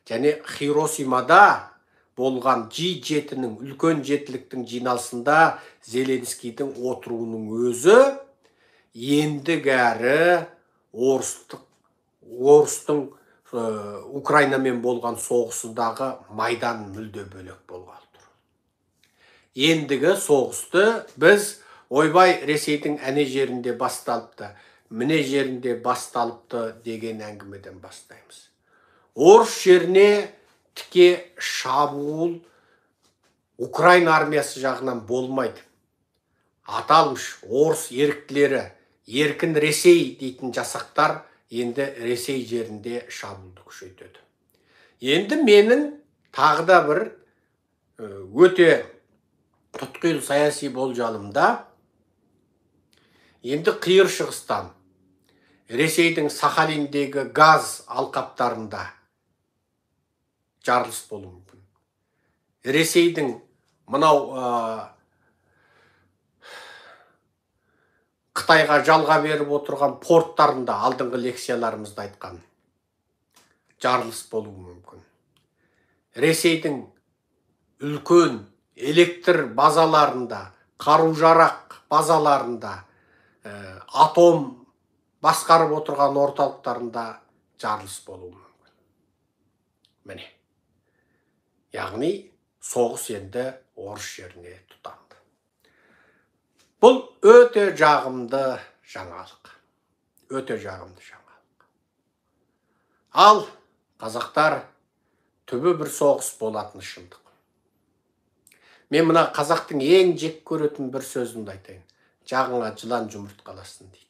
S1: Және Хиросимада болған G7-нің үлкен жетіліктің жиналысында Зеленскийдің отыруының өзі ендігәрі орыстың Украинамен болған соғысындағы майдан мүлде бөлек болғалы тұр. Ендігі соғысты біз ойбай Ресейдің әне жерінде басталыпты, міне жерінде басталыпты деген әңгімеден бастаймыз. Орыс жеріне тіке шабуыл Украина армиясы жағынан болмайды. Аталмыш орыс еріктілері, еркін Ресей дейтін жасақтар енді Ресей жерінде шабуылды күшейтеді. Енді менің тағы да бір өте тұтқиыл саяси болжалымда, енді Қиыр Шығыстан Ресейдің Сахалиндегі газ алқаптарында жарылыс болуы мүмкін. Ресейдің мынау Қытайға жалға беріп отырған порттарында, алдыңғы лекцияларымызда айтқан, жарылыс болуы мүмкін. Ресейдің үлкен электр базаларында, қару-жарақ базаларында, атом басқарып отырған орталықтарында жарылыс болуы мүмкін. Міне. Яғни соғыс енді орыс жеріне тұтанды. Бұл өте жағымды жаңалық. Өте жағымды жаңалық. Ал қазақтар түбі бір соғыс болатын шындық. Мен мына қазақтың ең жек көретін бір сөзімді айтайын. Жағыңа жылан жұмыртқаласын дейді.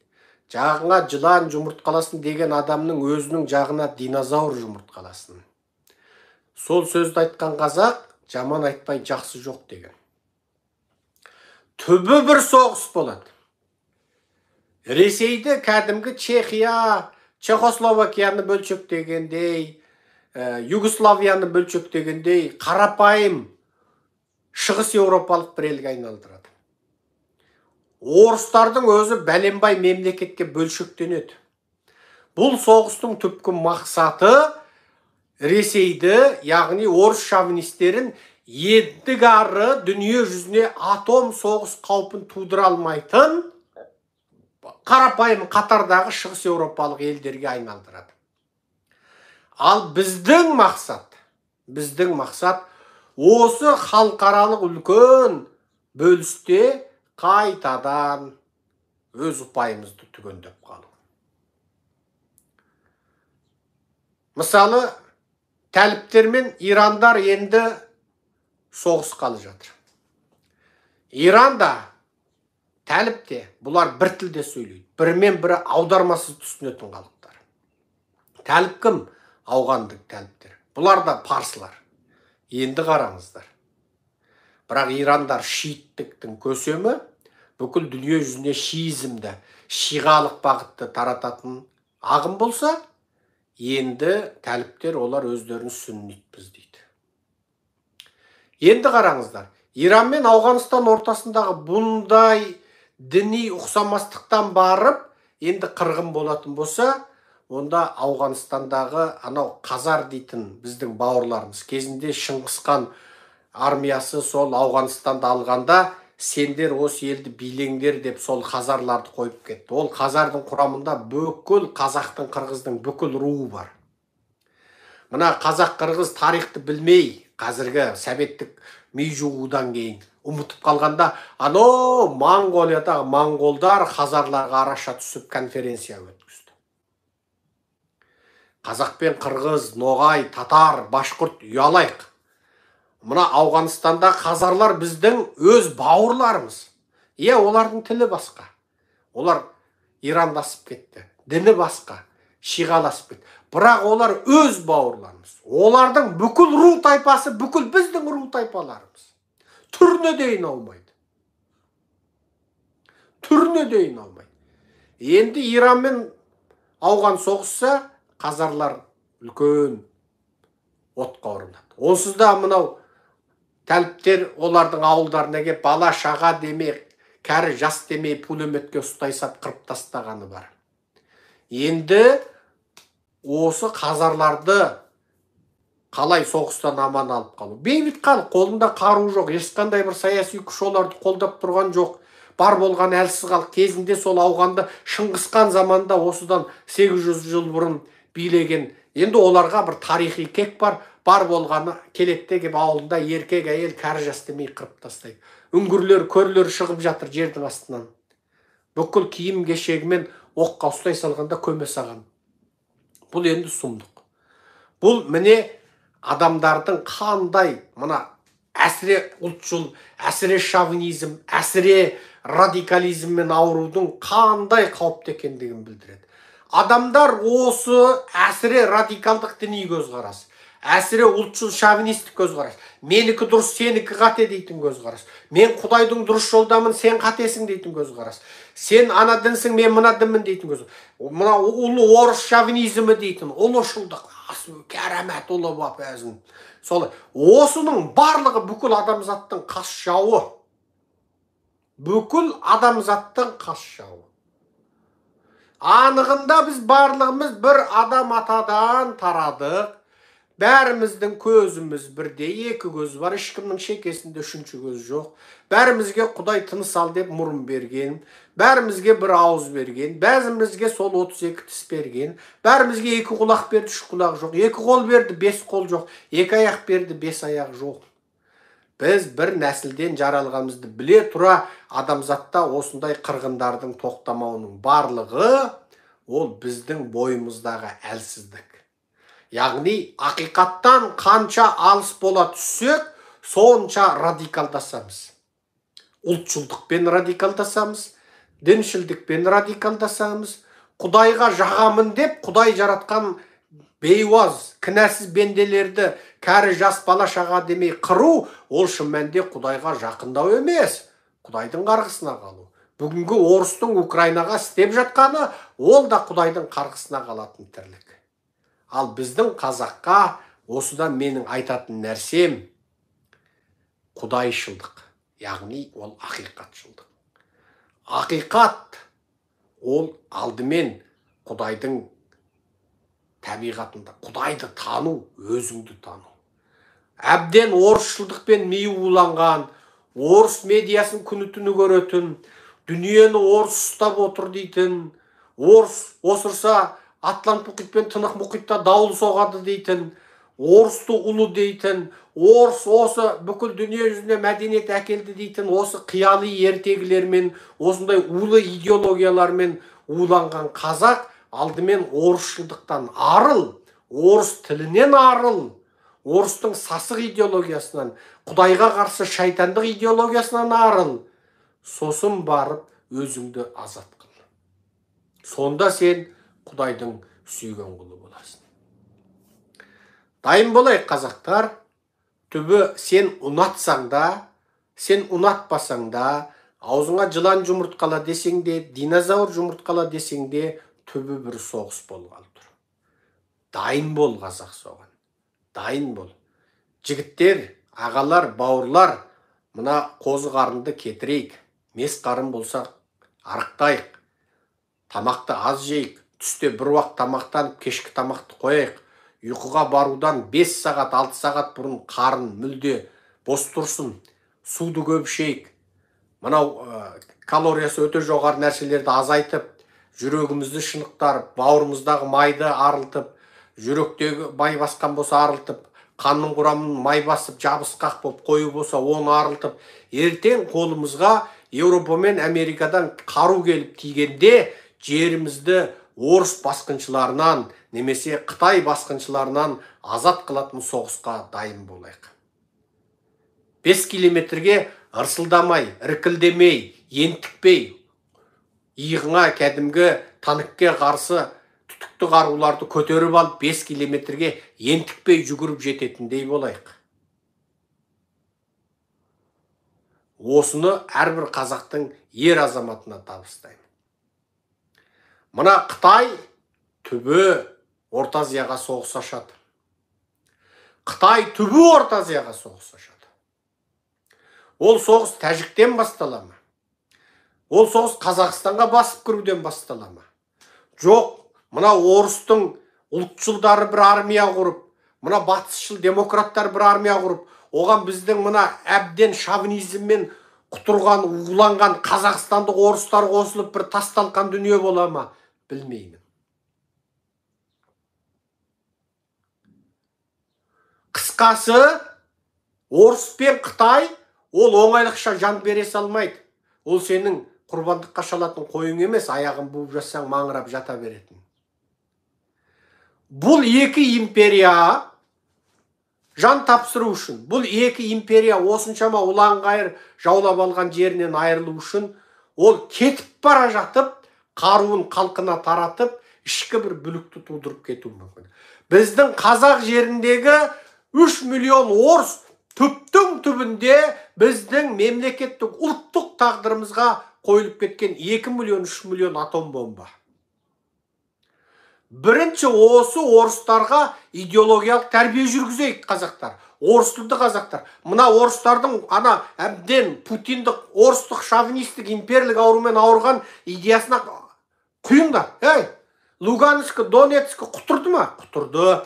S1: Жағыңа жылан жұмыртқаласын деген адамның өзінің жағына динозавр жұмыртқаласын. Сол сөзді айтқан қазақ жаман айтпай жақсы жоқ деген. Түбі бір соғыс болады. Ресейді кәдімгі Чехия, Чехословакияны бөлшектегендей, Югославияны бөлшектегендей қарапайым Шығыс Еуропалық бір елге айналдырады. Орыстардың өзі бәленбай мемлекетке бөлшектенеді. Бұл соғыстың түпкі мақсаты Ресейді, яғни орыс шовинистерін ендігәрі дүние жүзіне атом соғыс қаупін тудыра алмайтын қарапайым қатардағы Шығыс Еуропалық елдерге айналдырады. Ал біздің мақсат Осы халықаралық үлкен бөлісте қайтадан өз ұпайымызды түгендеп қалу. Мысалы, тәліптер мен ирандар енді соғысқалы жатыр. Иранда, тәліпте бұлар бір тілде сөйлейді, бірімен бірі аудармасыз түсінетін халықтар. Тәліп кім? Ауғандық тәліптер. Бұлар да парсылар. Енді қараңыздар. Бірақ ирандар шииттіктің көсемі, бүкіл дүние жүзіне шиизмді, шиғалық бағытты тарататын ағым болса, енді тәліптер олар өздерін сүннитпіз дейді. Енді қараңыздар, Иран мен Ауғанстан ортасындағы бұндай діни ұқсамастықтан барып, енді қырғын болатын болса, онда Ауғанстандағы анау Қазар дейтін біздің бауырларымыз кезінде Шыңғысхан армиясы сол Ауғанстанды алғанда, сендер осы елді билеңдер деп сол қазарларды қойып кетті. Ол қазардың құрамында бүкіл қазақтың, қырғыздың бүкіл руы бар. Мына қазақ, қырғыз тарихты білмей, қазіргі советтік ми жуудан кейін ұмытып қалғанда, анау Моңғолиядағы моңғолдар хазарларға араша түсіп конференция өткізді. Қазақ пен қырғыз, ноғай, татар, башқұрт ұялайық. Мына Ауғанстанда қазарлар біздің өз бауырларымыз. Иә, олардың тілі басқа. Олар ирандасып кетті, діні басқа, шиғаласып кетті. Бірақ олар өз бауырларымыз. Олардың бүкіл ру тайпасы, бүкіл біздің ру тайпаларымыз. Түріне дейін аумайды. Түріне дейін аумайды. Енді Иран мен Ауған соғысса, қазарлар үлкен отқа ұрынады. Онсыз да мынау тәліптер олардың ауылдарына кеп бала шаға демей, кәрі жас демей пулеметке ұстай сап қырып тастағаны бар. Енді осы қазарларды қалай соғыстан аман алып қалу? Бейбіт халық, қолында қару жоқ, ешқандай бір саяси күш оларды қолдап тұрған жоқ. Бар болған әлсіз халық. Кезінде сол Ауғанды Шыңғысхан заманында осыдан 800 жыл бұрын билеген. Енді оларға бір тарихи кек бар, бар болғаны келетте кеп ауылында еркек, әйел, кәрі жас демей қырып тастайды. Үңгірлер, көрлер шығып жатыр жердің астынан. Бүкіл киім кешегімен оққа ұстай салғанда көме саған. Бұл енді сұмдық. Бұл міне адамдардың қандай мына әсіре ұлтшыл, әсіре шовинизм, әсіре радикализммен аурудың қандай қауіпті екендігін білдіреді. Адамдар осы әсіре радикалдық діни көзқарас, әсіре ұлтшыл шовинистік көзқарас, менікі дұрыс, сенікі қате дейтін көзқарас, мен Құдайдың дұрыс жолдамын, сен қатесің дейтін көзқарас, сен ана дінсің, мен мына дінмін дейтін көзқарас, мына ұлы орыс шовинизмі дейтін, ұлышылдық, кәрәмәт ұлы бапәзін. Солай, осының барлығы бүкіл адамзаттың қас жауы. Бүкіл адамзаттың қас жауы. Анығында біз барлығымыз бір адам атадан тарадық. Бәріміздің көзіміз бірде, екі көз бар, ешкімнің шекесінде үшінші көз жоқ. Бәрімізге Құдай тыныс ал деп мұрын берген, бәрімізге бір ауыз берген, бәрімізге сол 32 тіс берген, бәрімізге екі құлақ берді, үш құлақ жоқ, екі қол берді, 5 қол жоқ, екі аяқ берді, 5 аяқ жоқ. Біз бір нәсілден жаралғанымызды біле тұра адамзатта осындай қырғындардың тоқтамауының барлығы ол біздің бойымыздағы әлсіздік. Яғни ақиқаттан қанша алыс бола түссек, сонша радикалдасамыз. Ұлтшылдықпен радикалдасамыз, діншілдікпен радикалдасамыз, Құдайға жағамын деп Құдай жаратқан бейуаз, кінәсіз бенделерді кәрі жас бала шаға демей қыру, ол шын мәнінде Құдайға жақындау емес, Құдайдың қарғысына қалу. Бүгінгі орыстың Украинаға істеп жатқаны, ол да Құдайдың қарғысына қалатын тірлік. Ал біздің қазаққа осыдан менің айтатын нәрсем құдайшылдық, яғни ол ақиқатшылдық. Ақиқат ол алдымен Құдайдың табиғатында, Құдайды тану, өзіңді тану. Әбден орысшылдықпен миы уланған, орыс медиасын күні түні көретін, дүниені орыс ұстап отыр дейтін, орыс осырса Атлант мұхит пен Тынық мұхитта дауыл соғады дейтін, орысты ұлы дейтін, орыс осы бүкіл дүние жүзіне мәдениет әкелді дейтін осы қияли ертегілермен, осындай улы идеологиялармен уланған қазақ алдымен орысшылдықтан арыл, орыс тілінен арыл, орыстың сасық идеологиясынан, Құдайға қарсы шайтандық идеологиясынан арыл, сосын барып өзіңді азат қыл. Сонда сен Құдайдың сүйген құлы боласың. Дайын болайық, қазақтар. Түбі сен ұнатсаң да, сен ұнатпасаң да, аузыңа жылан жұмыртқала десең де, динозавр жұмыртқала десең де, түбі бір соғыс болғалы тұр. Дайын бол, қазақ, соған. Дайын бол. Жігіттер, ағалар, бауырлар, мына қозы қарынды кетірейік. Мес қарын болса арықтайық. Тамақты аз жейік. Түсте бір уақыт тамақтанып, кешкі тамақты қояйық. Ұйқыға барудан 5 сағат, 6 сағат бұрын қарын мүлде бос тұрсын. Суды көп ішейік. Мынау калориясы өте жоғары нәрселерді азайтып, жүрегімізді шынықтарып, бауырымыздағы майды арылтып, жүректегі май басқан болса арылтып, қанның құрамын май басып, жабысқақ болып қою болса оны арылтып, ертең қолымызға Еуропа мен Америкадан қару келіп тигенде жерімізді орыс басқыншыларынан немесе Қытай басқыншыларынан азат қылатын соғысқа дайын болайық. 5 километрге ырсылдамай, іркілдемей, ентікпей, иығыңа кәдімгі танкке қарсы түтікті қаруларды көтеріп алып 5 километрге ентікпей жүгіріп жететіндей болайық. Осыны әрбір қазақтың ер азаматына табыстаймын. Мына Қытай түбі Орта Азияға соғыс ашады. Қытай түбі Орта Азияға соғыс ашады. Ол соғыс Тәжіктен бастала ма? Ол соғыс Қазақстанға басып кіруден бастала ма? Жоқ, мына орыстың ұлтшылдары бір армия құрып, мына батысшыл демократтар бір армия құрып, оған біздің мына әбден шовинизммен құтырған, уланған қазақстандық орыстар қосылып бір тас-талқан дүние бола ма? Білмеймін. Қысқасы, орыс пен Қытай ол оңайлықша жан бере салмайды. Ол сенің құрбандыққа шалатын қойың емес, аяғын буып жатсаң маңырап жата беретін. Бұл екі империя жан тапсыру үшін, бұл екі империя осыншама ұлан-ғайыр жаулап алған жерінен айырылу үшін, ол кетіп бара жатып, қаруын халқына таратып, ішкі бір бүлікті тудырып кетуі мүмкін. Біздің қазақ жеріндегі 3 миллион орыс түптің түбінде біздің мемлекеттік ұлттық тағдырымызға қойылып кеткен 2 миллион, 3 миллион атом бомба. Бірінші осы орыстарға идеологиялық тәрбие жүргізейік қазақтар, орыс тілді қазақтар. Мына орыстардың ана әбден путиндік, орыстық, шовинистік, имперлік аурумен ауырған идеясына құйыңдар. Ей, Луганск, Донецк құтырды ма? Құтырды.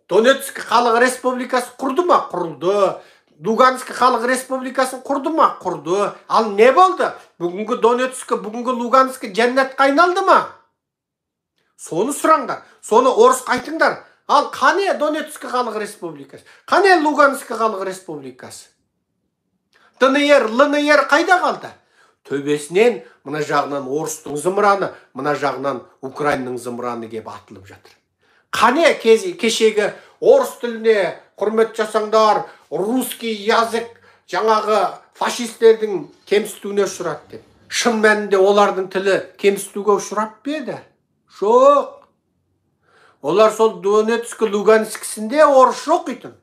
S1: Донецк халық республикасы құрды ма? Құрылды. Луганск халық республикасын құрды ма? Құрды. Ал не болды? Бүгінгі Донецк, бүгінгі Луганск жәннатқа айналды ма? Соны сұраңдар, соны орысқа айтыңдар. Ал қане Донецк халық республикасы? Қане Луганск халық республикасы? ДНР, ЛНР қайда қалды? Төбесінен мына жағынан орыстың зымыраны, мына жағынан Украинаның зымыраны кеп атылып жатыр. Қане кешегі орыс тіліне құрмет жасаңдар, русский язык жаңағы фашистердің кемсітуіне ұшырады деп. Шын мәнінде олардың тілі кемсітуге ұшырап па еді? Жоқ. Олар сол Донецк, Луганскісінде орыс жоқ екен.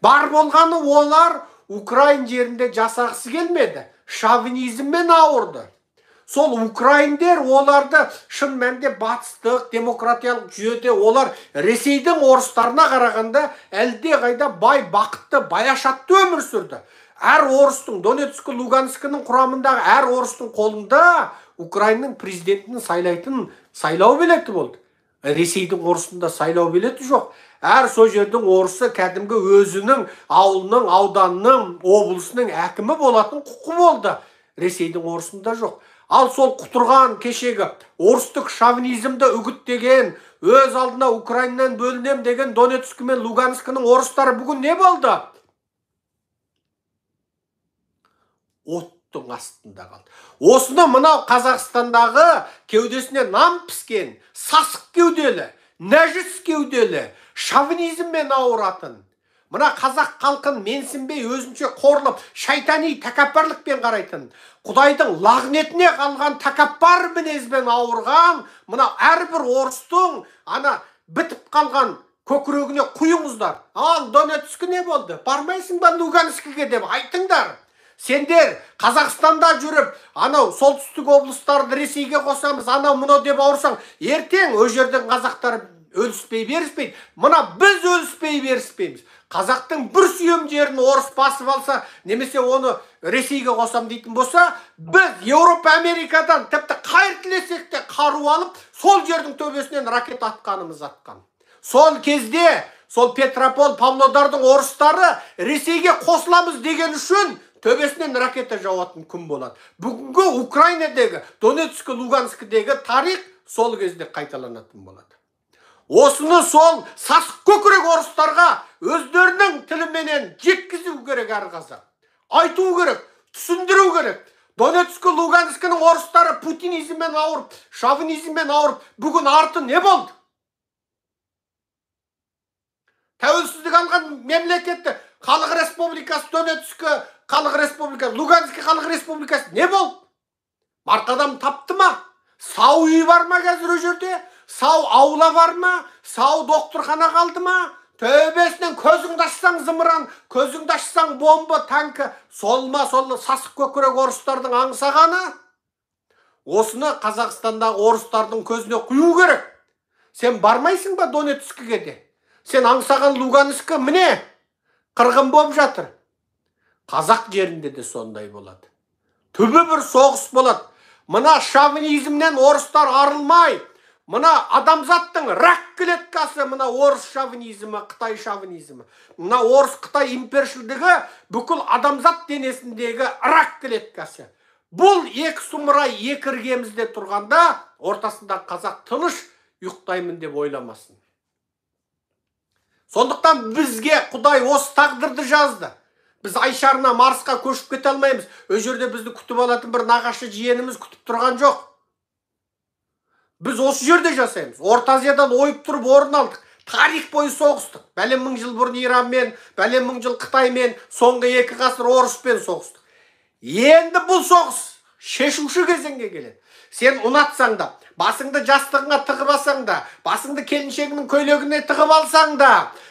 S1: Бар болғаны олар Украин жерінде жасағысы келмеді. Шовинизммен ауырды. Сол украиндер оларды шын мәнінде батыстық, демократиялық жүйеде олар Ресейдің орыстарына қарағанда әлде қайда бай, бақытты, баяшатты өмір сүрді. Әр орыстың, Донецк, Луганскінің құрамындағы әр орыстың қолында Украинаның президентін сайлайтын сайлау билеті болды. Ресейдің орысында сайлау билеті жоқ. Әр сол жердің орысы кәдімгі өзінің ауылының, ауданының, облысының әкімі болатын құқы болды. Ресейдің орысында жоқ. Ал сол құтырған кешегі орыстық шовинизмді үгіттеген, өз алдына Украинадан бөлінем деген Донецк мен Луганскінің орыстары бүгін не болды? Оттың астында қалды. Осыны мынау Қазақстандағы кеудесіне нан піскен, сасық кеуделі, нәжіс кеуделі, шовинизммен ауыратын, мына қазақ халқын менсінбей өзінше қорлап, шайтани тәкаппарлықпен қарайтын, Құдайдың лағнетіне қалған тәкаппар мінезбен ауырған, мына әрбір орыстың ана бітіп қалған көкірегіне құйыңыздар. Ал Донецкі не болды? Бармайсың ба Луганскіге деп айтыңдар. Сендер Қазақстанда жүріп, анау солтүстік облыстарды Ресейге қосамыз, анау мынау деп ауырсаң, ертең ол жерден қазақтар өліспей беріспейді. Мына біз өліспей беріспейміз. Қазақтың бір сүйем жерін орыс басып алса, немесе оны Ресейге қосам дейтін болса, біз Еуропа, Америкадан тіпті қайыр тілесек те қару алып, сол жердің төбесінен ракета атқанымыз атқан. Сол кезде, сол Петропавл, Павлодардың орыстары Ресейге қосыламыз деген үшін төбесінен ракета жауатын күн болады. Бүгінгі Украинадегі, Донецк, Луганскідегі тарих сол кезде қайталанатын болады. Осыны сол сасық көкірек орыстарға өздерінің тіліменен жеткізу керек әр қазақ. Айту керек, түсіндіру керек. Донецк, Луганскінің орыстары путинизммен ауырып, шовинизммен ауырып, бүгін арты не болды? Тәуелсіздік алған мемлекетті Халық Республикасы, Донецк Халық Республикасы, Луганск Халық Республикасы не болды? Марқадам тапты ма? Сау үй бар ма қазір ол жерде? Сау аула бар ма? Сау докторхана қалды ма? Төбесінен көзіңді ашсаң зымыран, көзіңді ашсаң бомба, танкі. Сол ма, сол сасық көкірек орыстардың аңсағаны? Осыны Қазақстандағы орыстардың көзіне құю керек. Сен бармайсың ба Донецкіге де? Сен аңсаған Луганскі міне қырғын болып жатыр. Қазақ жерінде де сондай болады. Түбі бір соғыс болады. Мына шовинизмнен орыстар арылмай, мына адамзаттың рак клеткасы, мына орыс шовинизмі, қытай шовинизмі, мына орыс қытай импершілдігі бүкіл адамзат денесіндегі рак клеткасы. Бұл екі сұмырай екі іргемізде тұрғанда ортасында қазақ тыныш ұйықтаймын деп ойламасын. Сондықтан бізге Құдай осы тағдырды жазды. Біз ай шарына, Марсқа көшіп кете алмаймыз. Ол жерде бізді күтіп алатын бір нағашы жиеніміз күтіп тұрған жоқ. Біз осы жерде жасаймыз. Орта Азиядан ойып тұрып орын алдық. Тарих бойы соғыстық. Бәлем мың жыл бұрын Иранмен, бәлем мың жыл Қытаймен, соңғы 2 ғасыр орыспен соғыстық. Енді бұл соғыс шешуші кезеңге келеді. Сен ұнатсаң да, басыңды жастығыңа тығып алсаң да, басыңды келіншегіңнің көйлегіне тығып алсаң да,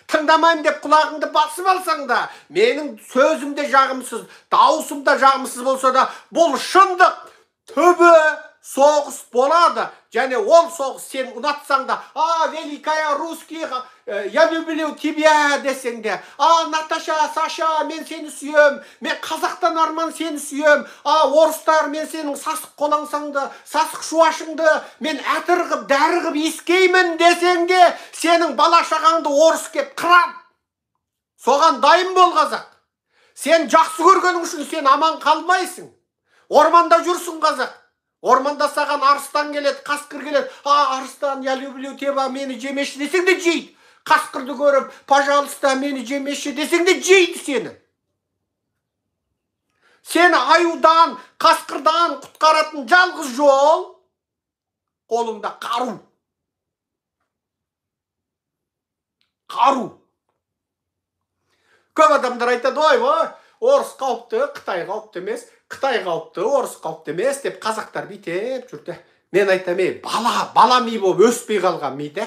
S1: тыңдамаймын деп құлағыңды басып алсаң да, менің сөзім де жағымсыз, дауысым да жағымсыз болса да, бұл шындық. Түбі соғыс болады. Және ол соғыс сен ұнатсаң да, а, великая русский, я люблю тебя десең де, а, Наташа, Саша, мен сені сүйем, мен қазақтан арман сені сүйем, а, орыстар, мен сенің сасық қолаңсаңды, сасық шуашыңды, мен әтір қып, дәрі қып иіскеймін десең де, сенің бала шағаңды орыс кеп қырады. Соған дайын бол қазақ. Сен жақсы көргенің үшін сен аман қалмайсың. Орманда жүрсің қазақ. Орманда саған арыстан келеді, қасқыр келеді. А, арыстан, я люблю тебя, мені жемеші десең де жейді. Қасқырды көріп, пожалуйста, мені жемеші десең де жейді сені. Сені аюдан, қасқырдан құтқаратын жалғыз жол қолыңда қару. Қару. Көп адамдар айтады, ой, ой, орыс қауіпті, Қытай қауіпті емес, Қытай қауіпті, орыс қауіпті емес деп қазақтар бүйтіп жүрді. Мен айтам, ей, бала ми болып өспей қалған ми де.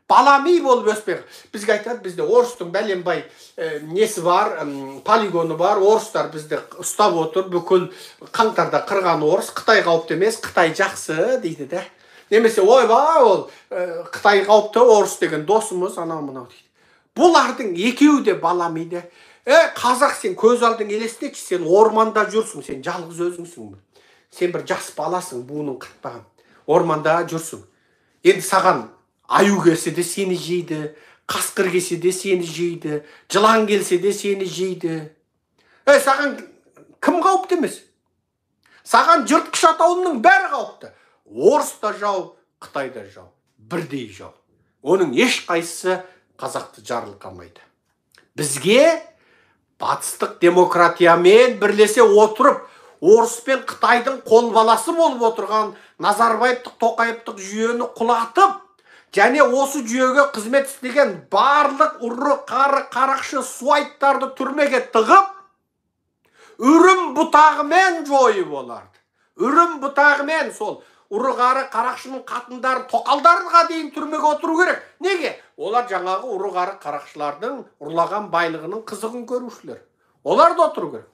S1: Бала ми болып өспей. Бізге айтады, бізде орыстың бәленбай несі бар, полигоны бар, орыстар бізді ұстап отыр, бүкіл қаңтарда қырған орыс, Қытай қауіпті емес, Қытай жақсы дейді де. Немесе ойбай, ол Қытай қауіпті, орыс деген досымыз, анау мынау дейді. Бұлардың екеуі де бала ми де. Қазақ, сен көз алдың елестетші, сен орманда жүрсің, сен жалғыз өзіңсің. Сен бір жас баласың, буының қатпаған. Орманда жүрсің. Енді саған аю келсе де сені жейді, қасқыр келсе де сені жейді, жылан келсе де сені жейді. Саған кім қауіпті емес? Саған жыртқыш атаулының бәрі қауіпті. Орыс та жау, Қытай да жау, бірдей жау. Оның ешқайсысы қазақты жарылқамайды. Бізге батыстық демократиямен бірлесе отырып, орыс пен Қытайдың қол баласы болып отырған Назарбаевтық, Тоқаевтық жүйені құлатып, және осы жүйеге қызмет істеген барлық ұры, қары, қарақшы, суайттарды түрмеге тығып, үрім бұтағымен жойып оларды. Үрім бұтағымен сол ұры, қары, қарақшының қатындары, тоқалдарға дейін түрмеге отыру керек. Неге? Олар жаңағы ұры, қары, қарақшылардың ұрлаған байлығының қызығын көрушілер. Олар да отыру керек.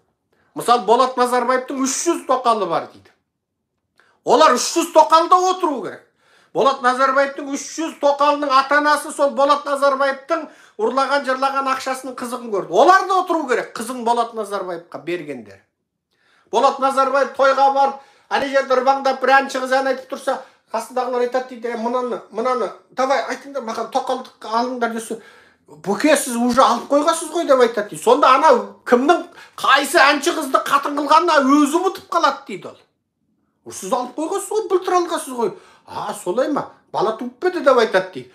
S1: Мысалы, Болат Назарбаевтың 300 тоқалы бар дейді. Олар 300 тоқалда отыру керек. Болат Назарбаевтың 300 тоқалының ата-анасы сол Болат Назарбаевтың ұрлаған, жырлаған ақшасының қызығын көрді. Олар да отыру керек, қызын Болат Назарбаевқа бергендер. Болат Назарбаев тойға барып, ана жерде ырбаңдап бір әнші қыз ән айтып тұрса, қасындағылар айтады дейді, мынаны, мынаны, давай айтыңдар, маған тоқалдыққа алыңдар десе, Бұке, сіз уже алып қойғансыз ғой деп айтады дейді. Сонда ана кімнің қайсы әнші қызды қатын қылғанына өзі ұмытып қалады дейді ол. Сіз алып қойғансыз ғой, былтыр алғансыз ғой. А, солай ма? Бала туып па еді деп айтады дейді.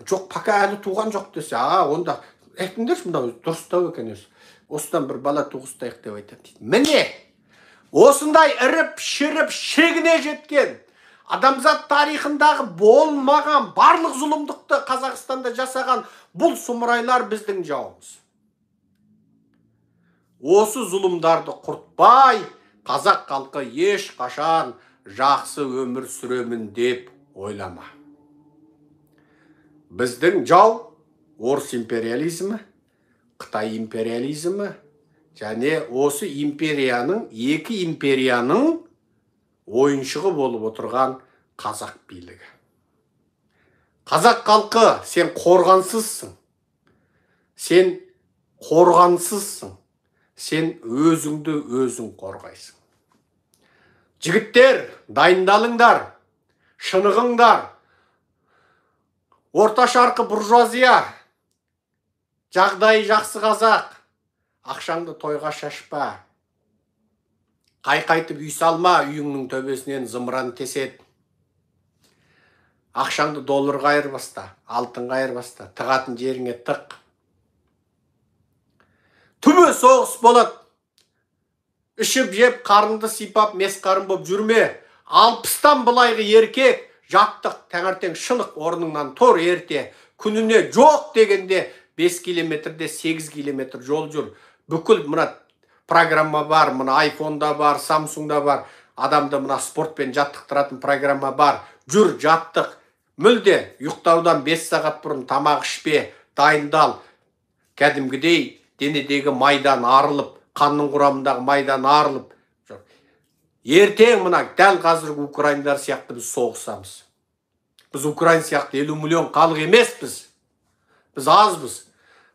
S1: Жоқ, пока әлі туған жоқ десе, а, онда айтыңдаршы, мынау дұрыстау екен өзі. Осыдан бір бала туғызтайық деп айтады дейді. Міне, осындай іріп, шіріп, шегіне жеткен адамзат тарихындағы болмаған барлық зұлымдықты Қазақстанда жасаған бұл сұмырайлар біздің жауымыз. Осы зұлымдарды құртпай, қазақ халқы ешқашан жақсы өмір сүремін деп ойлама. Біздің жау орыс империализмі, Қытай империализмі және осы империяның, екі империяның ойыншығы болып отырған қазақ билігі. Қазақ халқы, сен қорғансызсың. Сен қорғансызсың. Сен өзіңді өзің қорғайсың. Жігіттер, дайындалыңдар, шынығыңдар. Орта шарқы буржуазия, жағдайы жақсы қазақ, ақшаңды тойға шашпа. Қайқайтып үй салма, үйіңнің төбесінен зымыран теседі. Ақшаңды долларға айырбаста, алтынға айырбаста, тығатын жеріңе тық. Түбі соғыс болады. Ішіп жеп, қарынды сипап, мес қарын боп жүрме. 60-тан былайғы еркек, жаттық, таңертең шынық орныңнан тұр ерте. Күніне жоқ дегенде 5 километрде 8 километр жол жүр. Бүкіл мына программа бар, мына айфонда бар, Самсунгда бар, адамды мына спортпен жаттықтыратын программа бар. Жүр, жаттық. Мүлде ұйықтаудан 5 сағат бұрын тамақ ішпе, дайындал. Кәдімгідей денедегі майдан арылып, қанның құрамындағы майдан арылып. Ертең мына дәл қазіргі украиндар сияқты біз соғысамыз. Біз украин сияқты 50 миллион халық емеспіз. Біз азбыз.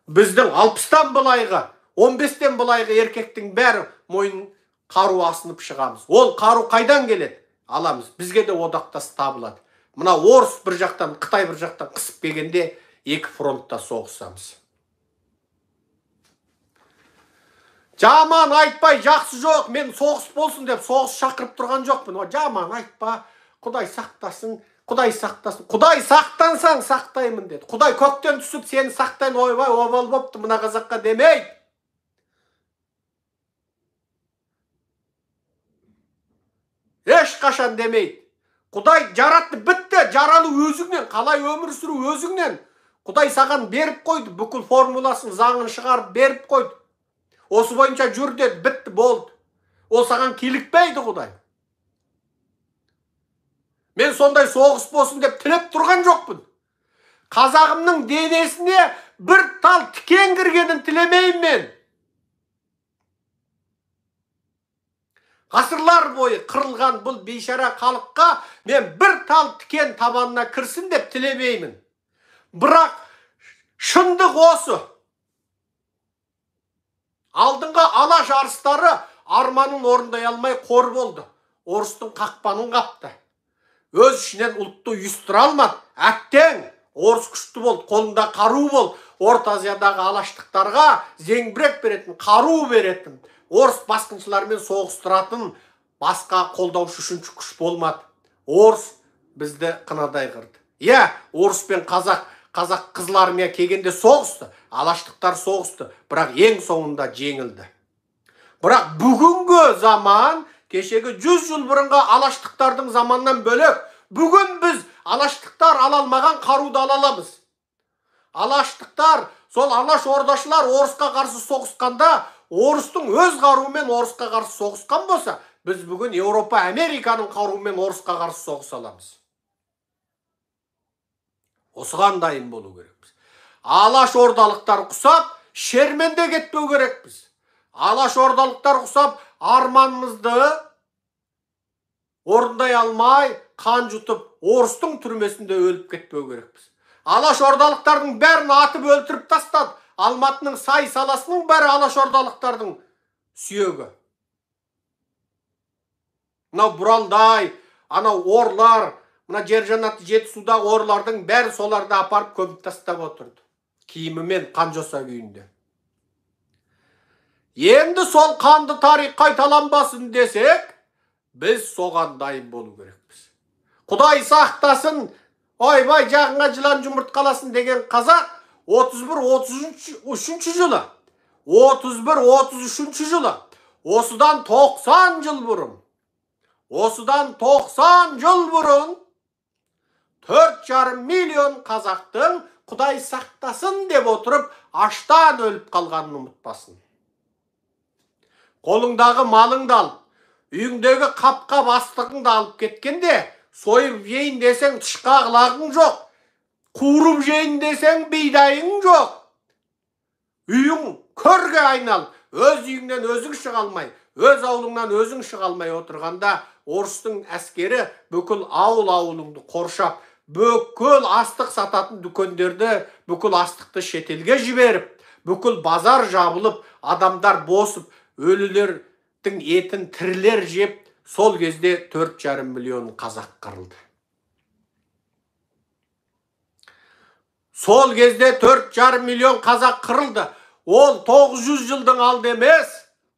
S1: Біздің 60-тан былайғы, 15-тен былайғы еркектің бәрі мойын қару асынып шығамыз. Ол қару қайдан келеді? Аламыз. Бізге де одақтас табылады. Мына орыс бір жақтан, Қытай бір жақтан қысып келгенде екі фронтта соғысамыз. Жаман айтпай, жақсы жоқ, мен соғыс болсын деп соғыс шақырып тұрған жоқпын. Жаман айтпа, Құдай сақтасын, Құдай сақтасын. Құдай сақтансаң сақтаймын деді. Құдай көктен түсіп сені сақтайын, ойбай, обал бопты мына қазаққа демейді. Ешқашан демейді. Құдай жаратты, бітті, жаралу өзіңнен, қалай өмір сүру өзіңнен. Құдай саған беріп қойды, бүкіл формуласын, заңын шығарып беріп қойды. Осы бойынша жүр деді, бітті, болды. Ол саған килікпейді Құдай. Мен сондай соғыс болсын деп тілеп тұрған жоқпын. Қазағымның денесіне бір тал тікен кіргенін тілемеймін мен. Ғасырлар бойы қырылған бұл бейшара халыққа мен бір тал тікен табанына кірсін деп тілемеймін. Бірақ шындық осы. Алдыңғы Алаш арыстары арманын орындай алмай қор болды. Орыстың қақпанын қапты. Өз ішінен ұлтты ұйыстыра алмады. Әттең, орыс күшті болды, қолында қару болды. Орта Азиядағы алаштықтарға зеңбірек беретін, қару беретін, орыс басқыншыларымен соғыстыратын Басқа қолдаушы үшінші күш болмады. Орыс бізді қынадай қырды. Иә, орыс пен қазақ, қазақ Қызыл армия келгенде соғысты, алаштықтар соғысты, бірақ ең соңында жеңілді. Бірақ бүгінгі заман, кешегі 100 жыл бұрынғы алаштықтардың заманынан бөлек, бүгін біз алаштықтар ала алмаған қаруды ала аламыз. Алаштықтар, сол алаш ордашылар орысқа қарсы соғысқанда, орыстың өз қаруымен орысқа қарсы соғысқан болса, біз бүгін Еуропа, Американың қаруымен орысқа қарсы соғыса аламыз. Осыған дайын болу керекпіз. Алаш ордалықтар құсап, шерменде кетпеу керекпіз. Алаш ордалықтар құсап, арманымызды орындай алмай, қан жұтып, орыстың түрмесінде өліп кетпеу керекпіз. Алаш ордалықтардың бәрін атып өлтіріп тастады. Алматының сай саласының бәрі алаш ордалықтардың сүйегі. Мынау Бұралдай, анау орлар, мына жер жаннаты Жетісудағы орлардың бәрі соларды апарып көміп тастап отырды. Киімімен қан жоса күйінде. Енді сол қанды тарих қайталанбасын десек, біз соған дайын болу керекпіз. Құдай сақтасын, ойбай жағыңа жылан жұмыртқаласын деген қазақ 31-33 жылы, 31-33 жылы, осыдан 90 жыл бұрын, осыдан 90 жыл бұрын 4,5 миллион қазақтың Құдай сақтасын деп отырып, аштан өліп қалғанын ұмытпасын. Қолыңдағы малыңды алып, үйіңдегі қап-қап астығыңды алып кеткенде, сойып жейін десең тышқақ лағың жоқ, қуырып жейін десең бидайың жоқ. Үйің көрге айналып, өз үйіңнен өзің шыға алмай, өз аулыңнан өзің шыға алмай отырғанда, орыстың әскері бүкіл ауыл-ауылыңды қоршап, бүкіл астық сататын дүкендерді, бүкіл астықты шетелге жіберіп, бүкіл базар жабылып, адамдар босып, өлілердің етін тірілер жеп, сол кезде 4,5 миллион қазақ қырылды. Сол кезде 4,5 миллион қазақ қырылды. Ол 900 жылдың алды емес,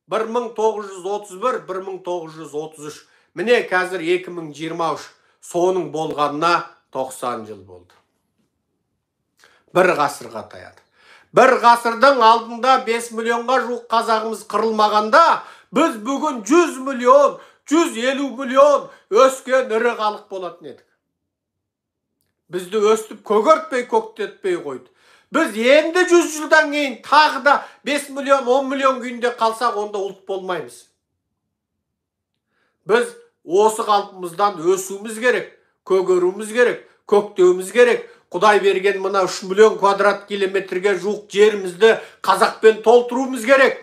S1: 1931, 1933. Міне қазір 2023, соның болғанына 90 жыл болды. Бір ғасырға таяды. Бір ғасырдың алдында 5 миллионға жуық қазағымыз қырылмағанда, біз бүгін 100 миллион, 150 миллион өскен ірі халық болатын едік. Бізді өстіп көгертпей, көктетпей қойды. Біз енді 100 жылдан кейін тағы да 5 миллион, 10 миллион күйінде қалсақ, онда ұлт болмаймыз. Біз осы қалпымыздан өсуіміз керек, көгеруіміз керек, көктеуіміз керек. Құдай берген мына 3 миллион квадрат километрге жуық жерімізді қазақпен толтыруымыз керек.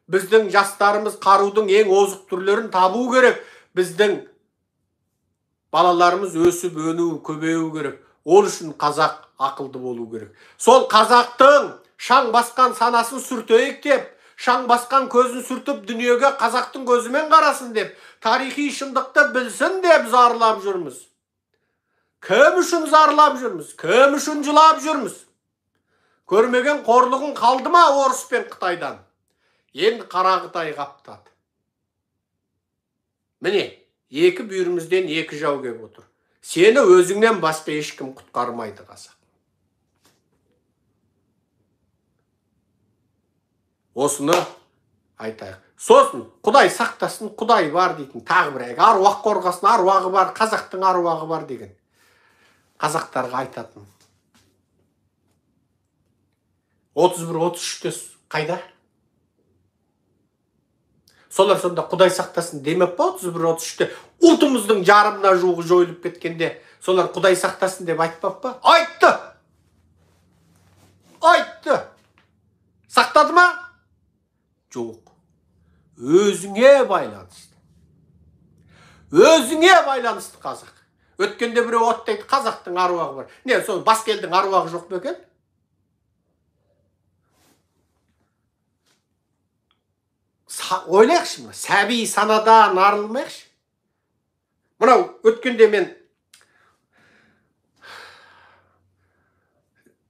S1: Біздің жастарымыз қарудың ең озық түрлерін табу керек. Біздің балаларымыз өсіп, өнуі, көбеюі керек. Ол үшін қазақ ақылды болу керек. Сол қазақтың шаң басқан санасын сүртейік деп, шаң басқан көзін сүртіп дүниеге қазақтың көзімен қарасын деп, тарихи шындықты білсін деп зарлап жүрміз. Кім үшін зарлап жүрміз? Кім үшін жылап жүрміз? Көрмеген қорлығың қалды ма орыс пен Қытайдан? Енді қара Қытай қаптады. Міне, екі бүйірімізден екі жау кеп отыр. Сені өзіңнен басқа ешкім құтқармайды қазақ. Осыны айтайық. Сосын Құдай сақтасын, Құдай бар дейтін тағы бір аруақ қорғасын, аруағы бар, қазақтың аруағы бар деген. Қазақтарға айтатын. 31-33-те қайда? Солар сонда Құдай сақтасын демеп па 31-33-те ұлтымыздың жарымына жуығы жойылып кеткенде солар Құдай сақтасын деп айтпап па? Айтты! Айтты! Сақтады ма? Жоқ. Өзіңе байланысты. Өзіңе байланысты қазақ. Өткенде біреу оттайды, қазақтың аруағы бар. Не, сол басқа елдің аруағы жоқ па екен? Ойлайықшы, мына сәби санадан арылмайықшы. Мынау өткенде мен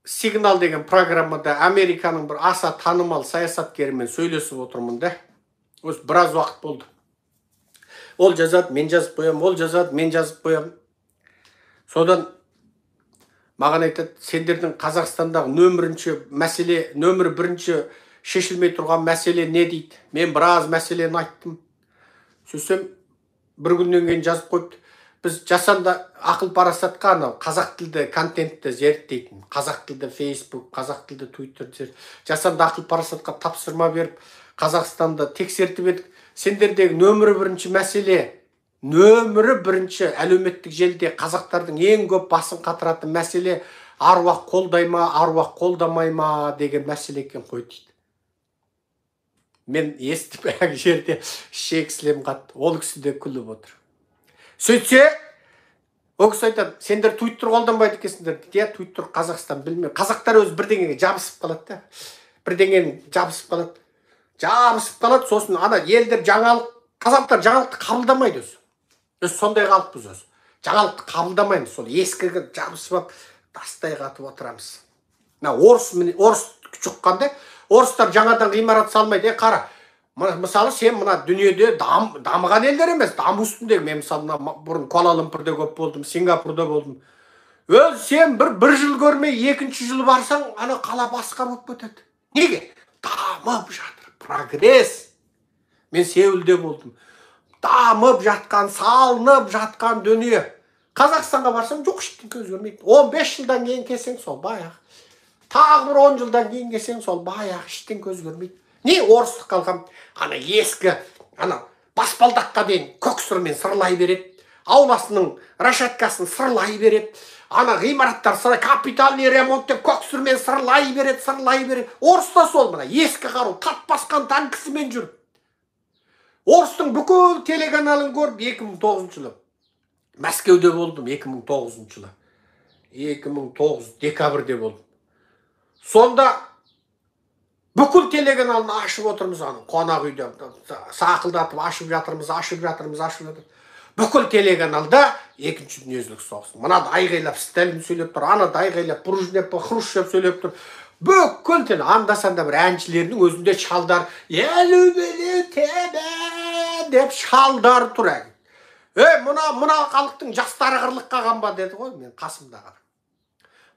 S1: Сигнал деген программада Американың бір аса танымал саясаткерімен сөйлесіп отырмын да. Осы біраз уақыт болды. Ол жазады, мен жазып қоямын, ол жазады, мен жазып қоямын. Содан маған айтады: «Сендердің Қазақстандағы нөмірінші мәселе, нөмір бірінші шешілмей тұрған мәселе не?» – дейді. Мен біраз мәселені айттым. Сөйтсем, бір күннен кейін жазып қойыпты: «Біз жасанды ақыл парасатқа анау қазақ тілді контентті зерттейтін, қазақ тілді Фейсбук, қазақ тілді Твиттер, жасанды ақыл парасатқа тапсырма беріп, Қазақстанды тексертіп едік. Сендердегі нөмірі бірінші мәселе, нөмірі бірінші әлеуметтік желіде қазақтардың ең көп басын қатыратын мәселе аруақ қолдай ма, аруақ қолдамай ма деген мәселе екен қой», – дейді. Мен естіп, ана жерде ішек сілем қатты. Ол кісі де күліп отыр. Сөйтсе, ол кісі айтады: «Сендер Твиттер қолданбайды екенсіңдер», – дейді. Иә, Твиттер Қазақстан білмеймін. Қазақтар өзі бірдеңеге жабысып қалады да, бірдеңені жабысып қалады, жабысып қалады. Сосын ана елдер жаңалық, қазақтар жаңалықты қабылдамайды өзі. Біз сондай халықпыз өзі, жаңалықты қабылдамаймыз. Сол ескіге жабысып алып, тастай қатып отырамыз. Мына орыс, міне, орыс жұққанда, орыстар жаңадан ғимарат салмайды. Е, қара, мысалы, сен мына дүниеде дамыған елдер емес, даму үстіндегі. Мен, мысалы, мына бұрын Куала Лумпурда көп болдым, Сингапурда болдым. Өз сен бір жыл көрмей, екінші жылы барсаң, ана қала басқа болып кетеді. Неге? Дамып жатыр, прогресс. Мен Сеулде болдым, дамып жатқан, салынып жатқан дүние. Қазақстанға барсаң, жоқ, ештеңе өзгермейді. 15 жылдан кейін келсең, сол баяғы. Тағы бір 10 жылдан кейін келсең, сол баяғы, ештеңе өзгермейді. Не орыстық қалған? Ана ескі, ана баспалдаққа дейін көк сырмен сырлай береді, ауласының решеткасын сырлай береді, ана ғимараттар сыра, капитальный ремонт деп көк сырмен сырлай береді, сырлай береді. Орыста сол мына ескі қару, тат басқан танкісімен жүр. Орыстың бүкіл телеканалын көріп, 2009 жылы Мәскеуде болдым, 2009 жылы, 2009 декабрьде болдым. Сонда бүкіл телеканалын ашып отырмыз, ана қонақ үйде сақылдатып ашып жатырмыз, ашып жатырмыз, ашып жатырмыз. Бүкіл телеканалда Екінші дүниежүзілік соғыс. Мынада айғайлап Сталин сөйлеп тұр, анада айғайлап Брежнев, Хрущев сөйлеп тұр. Бүкіл теле, анда санда бір әншілердің өзінде шалдар «Я люблю тебя» деп шалдар тұр. Ей, мына халықтың жастары қырылып қалған ба деді ғой мен қасымдағы.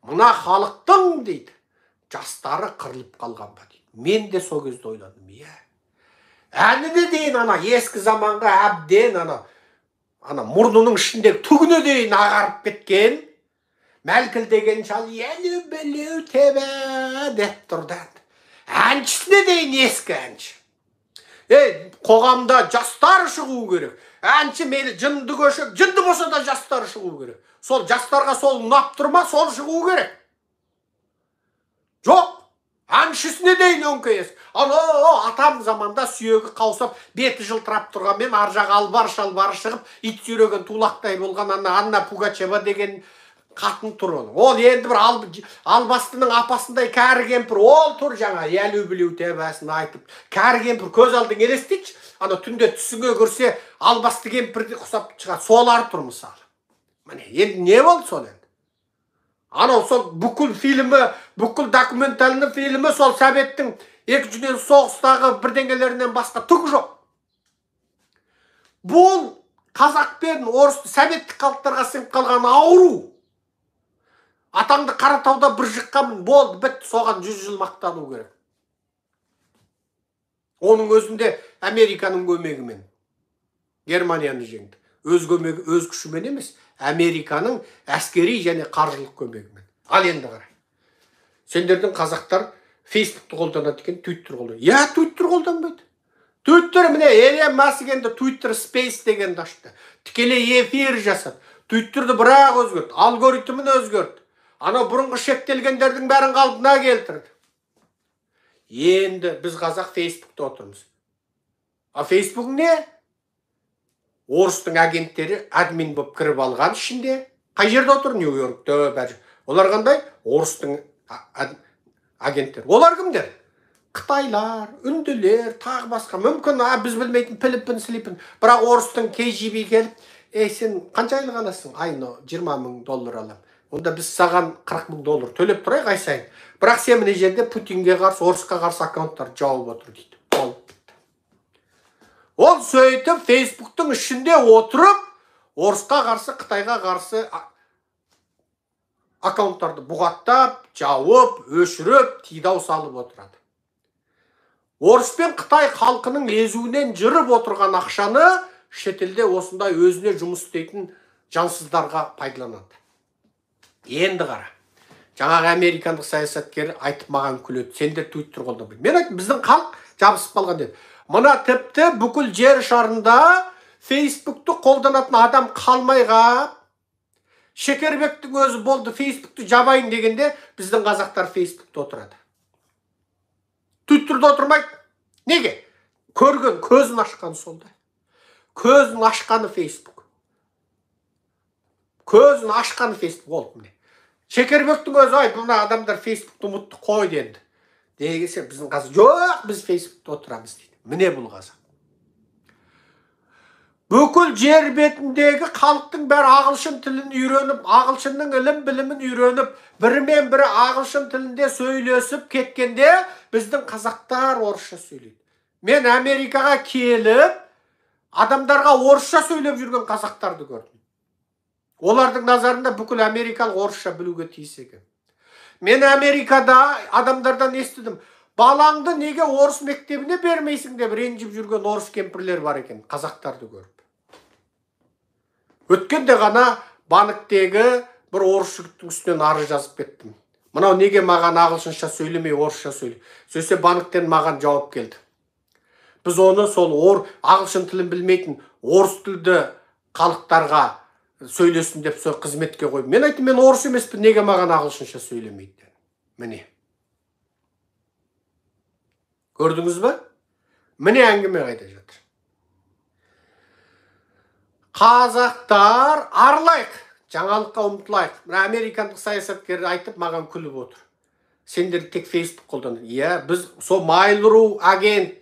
S1: «Мына халықтың, – дейді, – жастары қырылып қалған ба?» – дейді. Мен де сол кезде ойладым: иә, әніне дейін ана ескі заманға әбден ана мұрнының ішіндегі түгіне дейін ағарып кеткен мәлкілдеген шал «Я люблю тебя» деп тұр да. Әншісіне дейін ескі әнші. Ей, қоғамда жастар шығу керек. Әнші мейлі жынды көшіп, жынды болса да, жастар шығу керек. Сол жастарға сол ұнап тұр ма, сол шығу керек. Жоқ, әншісіне дейін өңкей ескі. Анау атам заманда сүйегі қаусап, беті жылтырап тұрғанмен, ар жағы албар шалбары шығып, ит сүйреген тулақтай болған ана Анна Пугачева деген қатын тұр. Оның ол енді бір албастының апасындай кәрі кемпір ол тұр, жаңа «Я люблю тебя» сын айтып. Кәрі кемпір, көз алдың елестетші, ана түнде түсіңе кірсе, албасты кемпірге ұқсап шығады. Солар тұр, мысалы. Міне, енді не болды сол енді? Анау сол бүкіл фильмі, бүкіл документальный фильмі сол советтің Екінші дүниежүзілік соғыстағы бірдеңелерінен басқа түгі жоқ. Бұл қазақ пен орыс, советтік халықтарға сіңіп қалған ауру. Атаңды Қаратауда бір жыққанмын, болды, бітті, соған 100 жыл мақтану керек. Оның өзінде Американың көмегімен Германияны жеңді. Өз көмегі, өз күшімен емес, Американың әскери және қаржылық көмегімен. Ал енді қара, сендердің қазақтар Фейсбукті қолданады екен, Твиттер қолданады. Иә, Твиттер қолданбайды. Твиттер, міне, Илон Маск енді Твиттер Спейс дегенді ашты, тікелей эфир жасады. Твиттерді бірақ өзгертті, алгоритмін өзгертті, анау бұрынғы шектелгендердің бәрін қалпына келтірді. Енді біз қазақ Фейсбукта отырмыз. А Фейсбук не? Орыстың агенттері админ болып кіріп алған ішінде. Қай жерде отыр? Нью Йоркте бәрі. Олар қандай? Орыстың агенттері. Олар кімдер? Қытайлар, үнділер, тағы басқа, мүмкін, біз білмейтін піліпін слипін. Бірақ орыстың КГБ келіп: «Ей, сен қанша айлық аласың?» «Айына 20 000 доллар аламын». «Онда біз саған 40 000 доллар төлеп тұрайық ай сайын, бірақ сен мына жерде Путинге қарсы, орысқа қарсы аккаунттарды жауып отыр», – дейді. Болды, бітті. Ол Ол сөйтіп Фейсбуктың ішінде отырып, орысқа қарсы, Қытайға қарсы аккаунттарды бұғаттап, жауып, өшіріп, тидау салып отырады. Орыс пен Қытай халқының езуінен жырып отырған ақшаны шетелде осындай өзіне жұмыс істейтін жансыздарға пайдаланады. Енді қара. Жаңағы американдық саясаткер айтып маған күледі. Сендер Твиттер қолданбайды. Мен айттым, біздің халық жабысып қалған деді. Мына тіпті бүкіл жер шарында Фейсбукті қолданатын адам қалмай қап, Шекербектің өзі болды Фейсбукті жабайын дегенде біздің қазақтар Фейсбукте отырады. Твиттерде отырмайды. Неге? Көрген, көзін ашқаны сонда. Көзін ашқаны Фейсбук. Көзін ашқаны Фейсбук болды міне. Шекербектің өзі ай, мына адамдар Фейсбукті ұмытты қойды енді. Дегесе біздің қазақ жоқ, біз Фейсбукте отырамыз дейді. Міне бұл қазақ. Бүкіл жер бетіндегі халықтың бәрі ағылшын тілін үйреніп, ағылшынның ілім білімін үйреніп, бірімен бірі ағылшын тілінде сөйлесіп кеткенде біздің қазақтар орысша сөйлейді. Мен Америкаға келіп, адамдарға орысша сөйлеп жүрген қазақтарды көрдім. Олардың назарында бүкіл америкалық орысша білуге тиіс екен. Мен Америкада адамдардан естідім. Балаңды неге орыс мектебіне бермейсің деп ренжіп жүрген орыс кемпірлер бар екен, қазақтарды көріп. Өткенде ғана банктегі бір орыс жігіттің үстінен арыз жазып кеттім. Мынау неге маған ағылшынша сөйлемей орысша сөйлей? Сөйтсе банктен маған жауап келді. Біз оны сол ағылшын тілін білмейтін орыс тілді халықтарға сөйлесін деп сол қызметке қойдым. Мен айттым, мен орыс емеспін, неге маған ағылшынша сөйлемейді? Міне. Көрдіңіз бе? Міне әңгіме қайда жатыр. Қазақтар арылайық, жаңалыққа ұмтылайық. Мына американдық саясаткер айтып маған күліп отыр. Сендер тек Facebook қолданады. Иә, біз сол Mail.ru агент,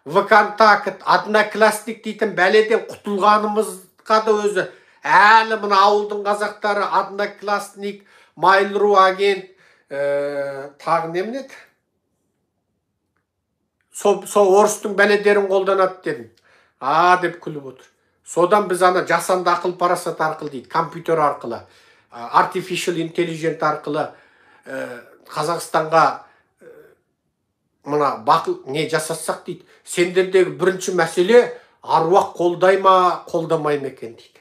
S1: ВКонтакт, Одноклассник дейтін бәледен құтылғанымызға да өзі әлі мына ауылдың қазақтары Одноклассник, Mail.ru агент, тағы немене еді? Сол орыстың бәледерін қолданады дедім. А деп күліп отыр. Содан біз ана жасанды ақыл парасат арқылы дейді, компьютер арқылы, artificial intelligence арқылы Қазақстанға мына бақыл не жасатсақ дейді. Сендердегі бірінші мәселе аруақ қолдай ма, қолдамай ма екен дейді.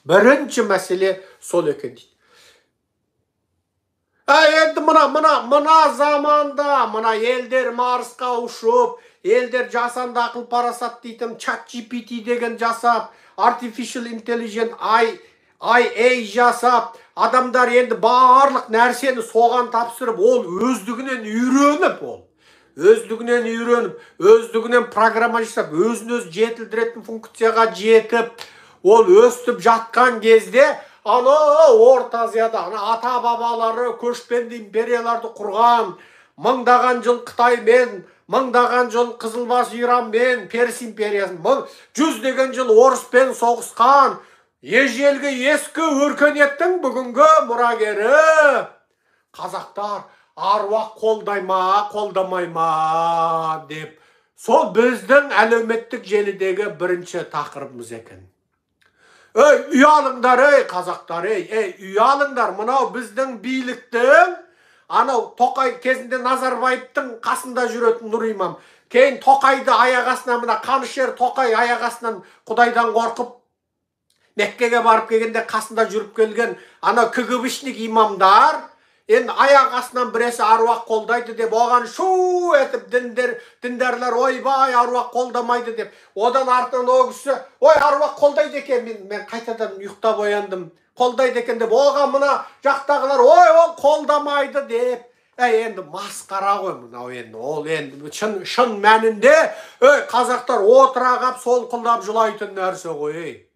S1: Бірінші мәселе сол екен дейді. Енді мына заманда, мына елдер Марсқа ұшып, елдер жасанды ақыл парасат дейтін чат GPT деген жасап, artificial intelligence IA жасап, адамдар енді барлық нәрсені соған тапсырып, ол өздігінен үйреніп, өздігінен программа жасап, өзін өзі жетілдіретін функцияға жетіп, ол өстіп жатқан кезде ана Орта Азияда ана ата-бабалары көшпенді империяларды құрған, мыңдаған жыл Қытаймен, мыңдаған жыл Қызылбас Иранмен, Перс империясын, жүздеген жыл орыспен соғысқан ежелгі ескі өркениеттің бүгінгі мұрагері қазақтар аруақ қолдай ма, қолдамай ма деп. Сол біздің әлеуметтік желідегі бірінші тақырыбымыз екен. Ей, ұялыңдар, ей, қазақтар, ей, ей, ұялыңдар. Мынау біздің биліктің, анау Тоқай кезінде Назарбаевтың қасында жүретін Нұр Имам. Кейін Тоқайды аяқ астынан, мына қанішер Тоқай аяқ астынан Құдайдан қорқып, Меккеге барып келгенде қасында жүріп келген ана КГБшник имамдар, енді аяқ астынан біресі аруақ қолдайды деп, оған шу етіп діндарлар ойбай аруақ қолдамайды деп, одан артынан ол кісі ой аруақ қолдайды екен, мен қайтадан ұйықтап ояндым, қолдайды екен деп, оған мына жақтағылар ой ол қолдамайды деп. Әй, енді масқара ғой мынау енді, ол енді шын мәнінде ей қазақтар отыра қап сол құлдап жылайтын нәрсе ғой, ей.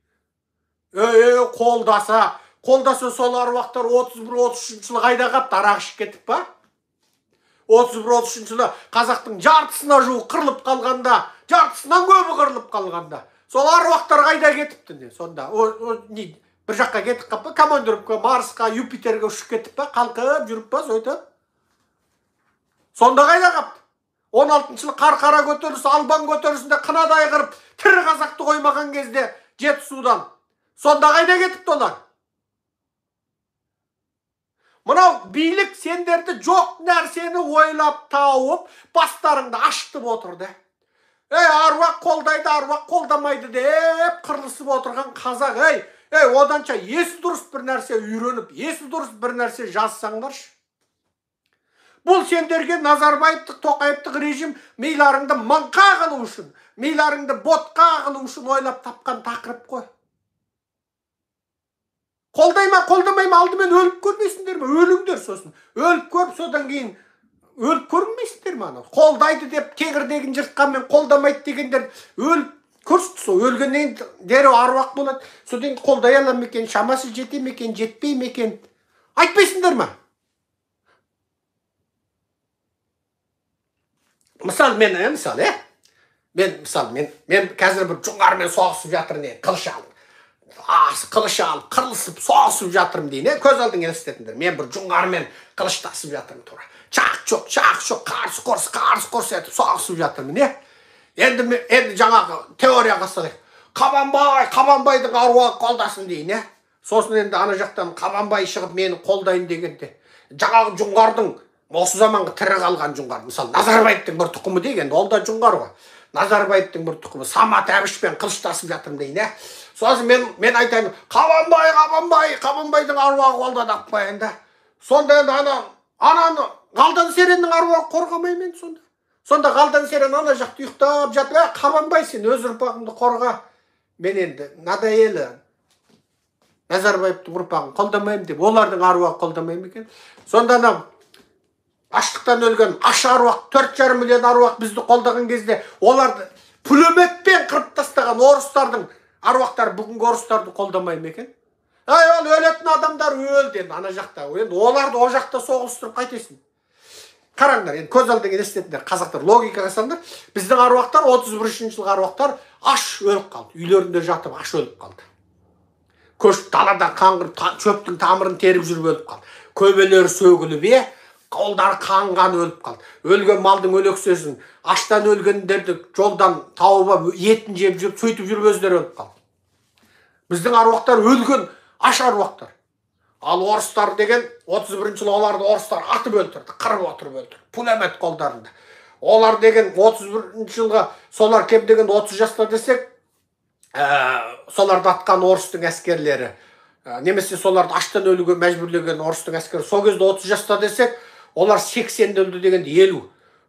S1: Ей, қолдаса сол аруақтар 31-33 жылы қайда қапты, арақ ішіп кетіп па? 31-33 жылы қазақтың жартысына жуық қырылып қалғанда, жартысынан көбі қырылып қалғанда, сол аруақтар қайда кетіпті не? Сонда не, бір жаққа кетіп қап па? Командировка Марсқа, Юпитерге ұшып кетіп па? Қалқып жүріп па сөйтіп? Сонда қайда қапты? 16 жылы Қарқара көтерілісі, Албан көтерілісінде қынадай қырып, тірі қазақты қоймаған кезде Жетісудан. Сонда қайда кетіпті олар? Мынау билік сендерді жоқ нәрсені ойлап тауып, бастарыңды ашытып отырды. Ей, аруақ қолдайды, аруақ қолдамайды деп қырылысып отырған қазақ, ей, ей, оданша есі дұрыс бір нәрсе үйреніп, есі дұрыс бір нәрсе жазсаңдаршы. Бұл сендерге Назарбаевтық, Тоқаевтық режим миларыңды маңқа қылу үшін, миларыңды ботқа қылу үшін ойлап тапқан тақырып қой. Қолдай ма, қолдамай ма, алдымен өліп көрмейсіңдер ме? Өліңдер сосын. Өліп көріп, содан кейін өліп көрмейсіңдер ме анау? Қолдайды деп кеңірдегін жыртқанмен қолдамайды дегендер өліп көрсін, сол өлгеннен кейін дереу аруақ болады. Содан кейін қолдай ала ма екен, шамасы жете ме екен, жетпей ме екен? Айтпайсыңдар ма? Мысал мен, мысалы, мен мысалы, мен қазір бір жоңғармен соғысып жатырмын, не, қылыш алып. Қылыш алып, қырылысып, соғысып жатырмын дейін, көз алдыңа елестетіңдер. Мен бір жоңғармен қылыштасып жатырмын тура. Чақ-чоқ, чақ-чоқ, қарсы қорс, қарсы қорс етіп соғысып жатырмын, не? Енді, енді жаңағы теорияға салайық. Қабанбай, Қабанбайдың аруағы қолдасын дейін, не? Сосын енді ана жақтан Қабанбай шығып мені қолдайын дегенде, жаңағы жоңғардың осы заманғы тірі қалған жоңғар, мысалы Назарбаевтың бір тұқымы деген, ол да жоңғар ғой. Назарбаевтың бір тұқымы Самат Әбішпен қылыштасып жатырмын дейін, ә? Сосын мен айтайын, Қабанбай, Қабанбай, Қабанбайдың аруағы қолдады ақ қояйын да. Сонда енді ананы Қалдан Сереннің аруағы қорғамай мен сонда. Сонда Қалдан Серен ана жақта ұйықтап жатып, ә, Қабанбай, сен өз ұрпағыңды қорға. Мен енді надоелі Назарбаевтың ұрпағын қолдамаймын деп, олардың аруағы қолдамаймын екен. Сонда ана аштықтан өлген аш аруақ, 4,5 миллион аруақ бізді қолдаған кезде, оларды пулеметпен қырып тастаған орыстардың аруақтары бүгінгі орыстарды қолдамай ма екен? Ай, ол өлетін адамдар өлді енді ана жақта. Енді оларды о жақта соғыстырып қайтесің? Қараңдар, енді көз алдыңа елестетіңдер, қазақтар, логикаға салыңдар. Біздің аруақтар, 31 жылғы аруақтар аш өліп қалды. Үйлерінде жатып аш өліп қалды. Көшіп далада қаңғырып, шөптің тамырын теріп жүріп өліп қалды. Көбелері сөгіліп, қолдары қанған өліп қалды. Өлген малдың өлексесін, аштан өлгендерді жолдан тауып алып, етін жеп жүріп, сөйтіп жүріп өздері өліп қалды. Біздің аруақтар өлген аш аруақтар. Ал орыстар деген 31 жылы оларды орыстар атып өлтірді, қырып отырып өлтірді. Пулемет қолдарында. Олар деген 31 жылға солар кем деген 30 жаста десек, соларды атқан орыстың әскерлері, немесе соларды аштан өлуге мәжбүрлеген орыстың әскері, сол кезде 30 жаста десек, олар 80-де өлді дегенде 50.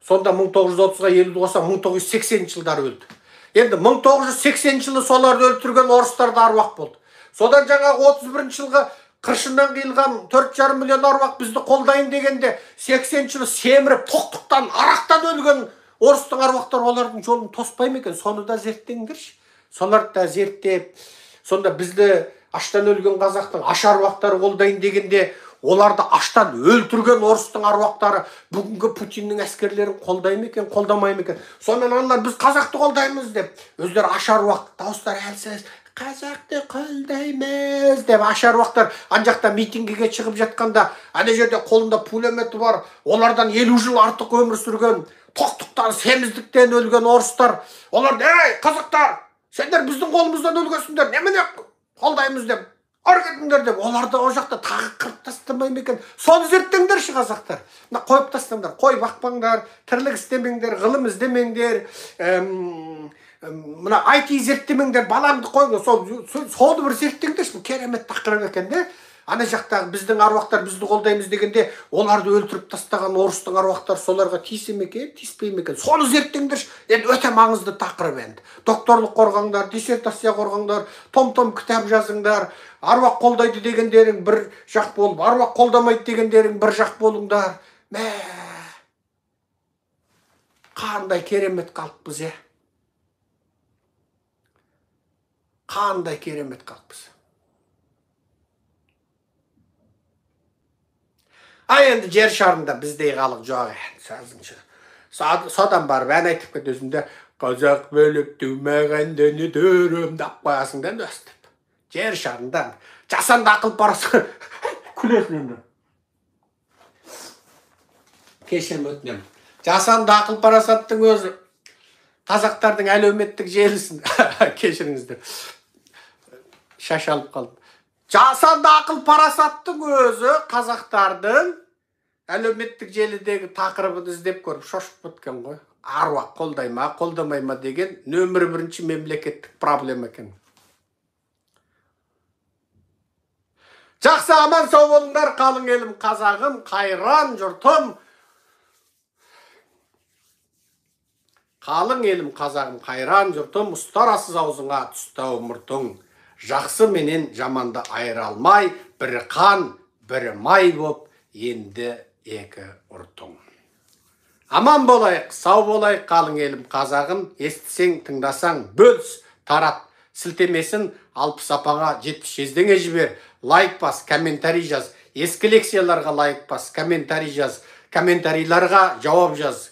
S1: Сонда 1930-ға 50-ді қоссақ, 1980 жылдары өлді. Енді 1980 жылы соларды өлтірген орыстар да аруақ болды. Содан жаңағы 31 жылғы қыршыннан қиылған 4,5 миллион аруақ бізді қолдайын дегенде 80 жылы семіріп, тоқтықтан, арақтан өлген орыстың аруақтары олардың жолын тоспай ма екен? Соны да зерттеңдерші. Соларды да зерттеп, сонда бізді аштан өлген қазақтың аш аруақтары қолдайын дегенде, оларды аштан өлтірген орыстың аруақтары бүгінгі Путиннің әскерлерін қолдай ма екен, қолдамай ма екен? Сонымен аналар біз қазақты қолдаймыз деп, өздері аш аруақ, дауыстары әлсіз, қазақты қолдаймыз деп аш аруақтар ан жақта митингіге шығып жатқанда, ана жерде қолында пулеметі бар, олардан 50 жыл артық өмір сүрген, тоқтықтан, семіздіктен өлген орыстар, оларды, ей, қазақтар, сендер біздің қолымыздан өлгенсіңдер, немене қолдаймыз деп, ары кетіңдер деп, оларды о жақта тағы қырып тастамай ма екен? Соны зерттеңдерші қазақтар. Мына қойып тастаңдар, қой бақпаңдар, тірлік істемеңдер, ғылым іздемеңдер, мына IT зерттемеңдер, балаңды қойыңдар, соны бір зерттеңдерші, бұл керемет тақырып екен де. Ана жақтағы біздің аруақтар бізді қолдаймыз дегенде, оларды өлтіріп тастаған орыстың аруақтары соларға тиісе ме екен, тиіспей ме екен? Соны зерттеңдерші. Енді өте маңызды тақырып енді. Докторлық қорғаңдар, диссертация қорғаңдар, том-том кітап жазыңдар. Аруақ қолдайды дегендерің бір жақ болып, аруақ қолдамайды дегендерің бір жақ болыңдар. Мә, қандай керемет халықпыз, е? Қандай керемет халықпыз. А енді жер шарында біздей халық жоқ енді. Содан барып ән айтып кет өзінде, қазақ бөліп тумаған дүние төрім деп қоясың да өстіп. Жер шарында жасанды ақыл парасат күлесің енді. Кешірім өтінемін. Жасанды ақыл парасаттың өзі қазақтардың әлеуметтік желісін, кешіріңіздер, шаш алып қалдым. Жасанды ақыл парасаттың өзі қазақтардың әлеуметтік желідегі тақырыбын іздеп көріп шошып кеткен ғой. Аруақ қолдай ма, қолдамай ма деген нөмір бірінші мемлекеттік проблема екен. Жақсы, аман сау болыңдар, қалың елім қазағым, қайран жұртым. Қалың елім қазағым, қайран жұртым, ұстарасыз аузыңа түстау мұртың. Жақсы менен жаманды айыра алмай, бірі қан, бірі май боп, енді екі ұртың. Аман болайық, сау болайық, қалың елім қазағым, естісең, тыңдасаң, бөліс, тарат, сілтемесін 60 апаңа 70 жездеңе жібер, лайк бас, комментарий жаз, ескі лекцияларға лайк бас, комментарий жаз, комментарийларға жауап жаз.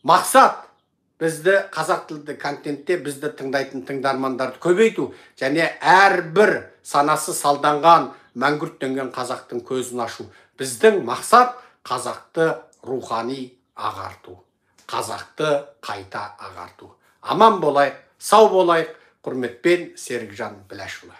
S1: Мақсат бізді қазақ тілді контентте бізді тыңдайтын тыңдармандарды көбейту және әрбір санасы салданған, мәңгүрттенген қазақтың көзін ашу. Біздің мақсат қазақты рухани ағарту, қазақты қайта ағарту. Аман болайық, сау болайық. Құрметпен, Серікжан Біләшұлы.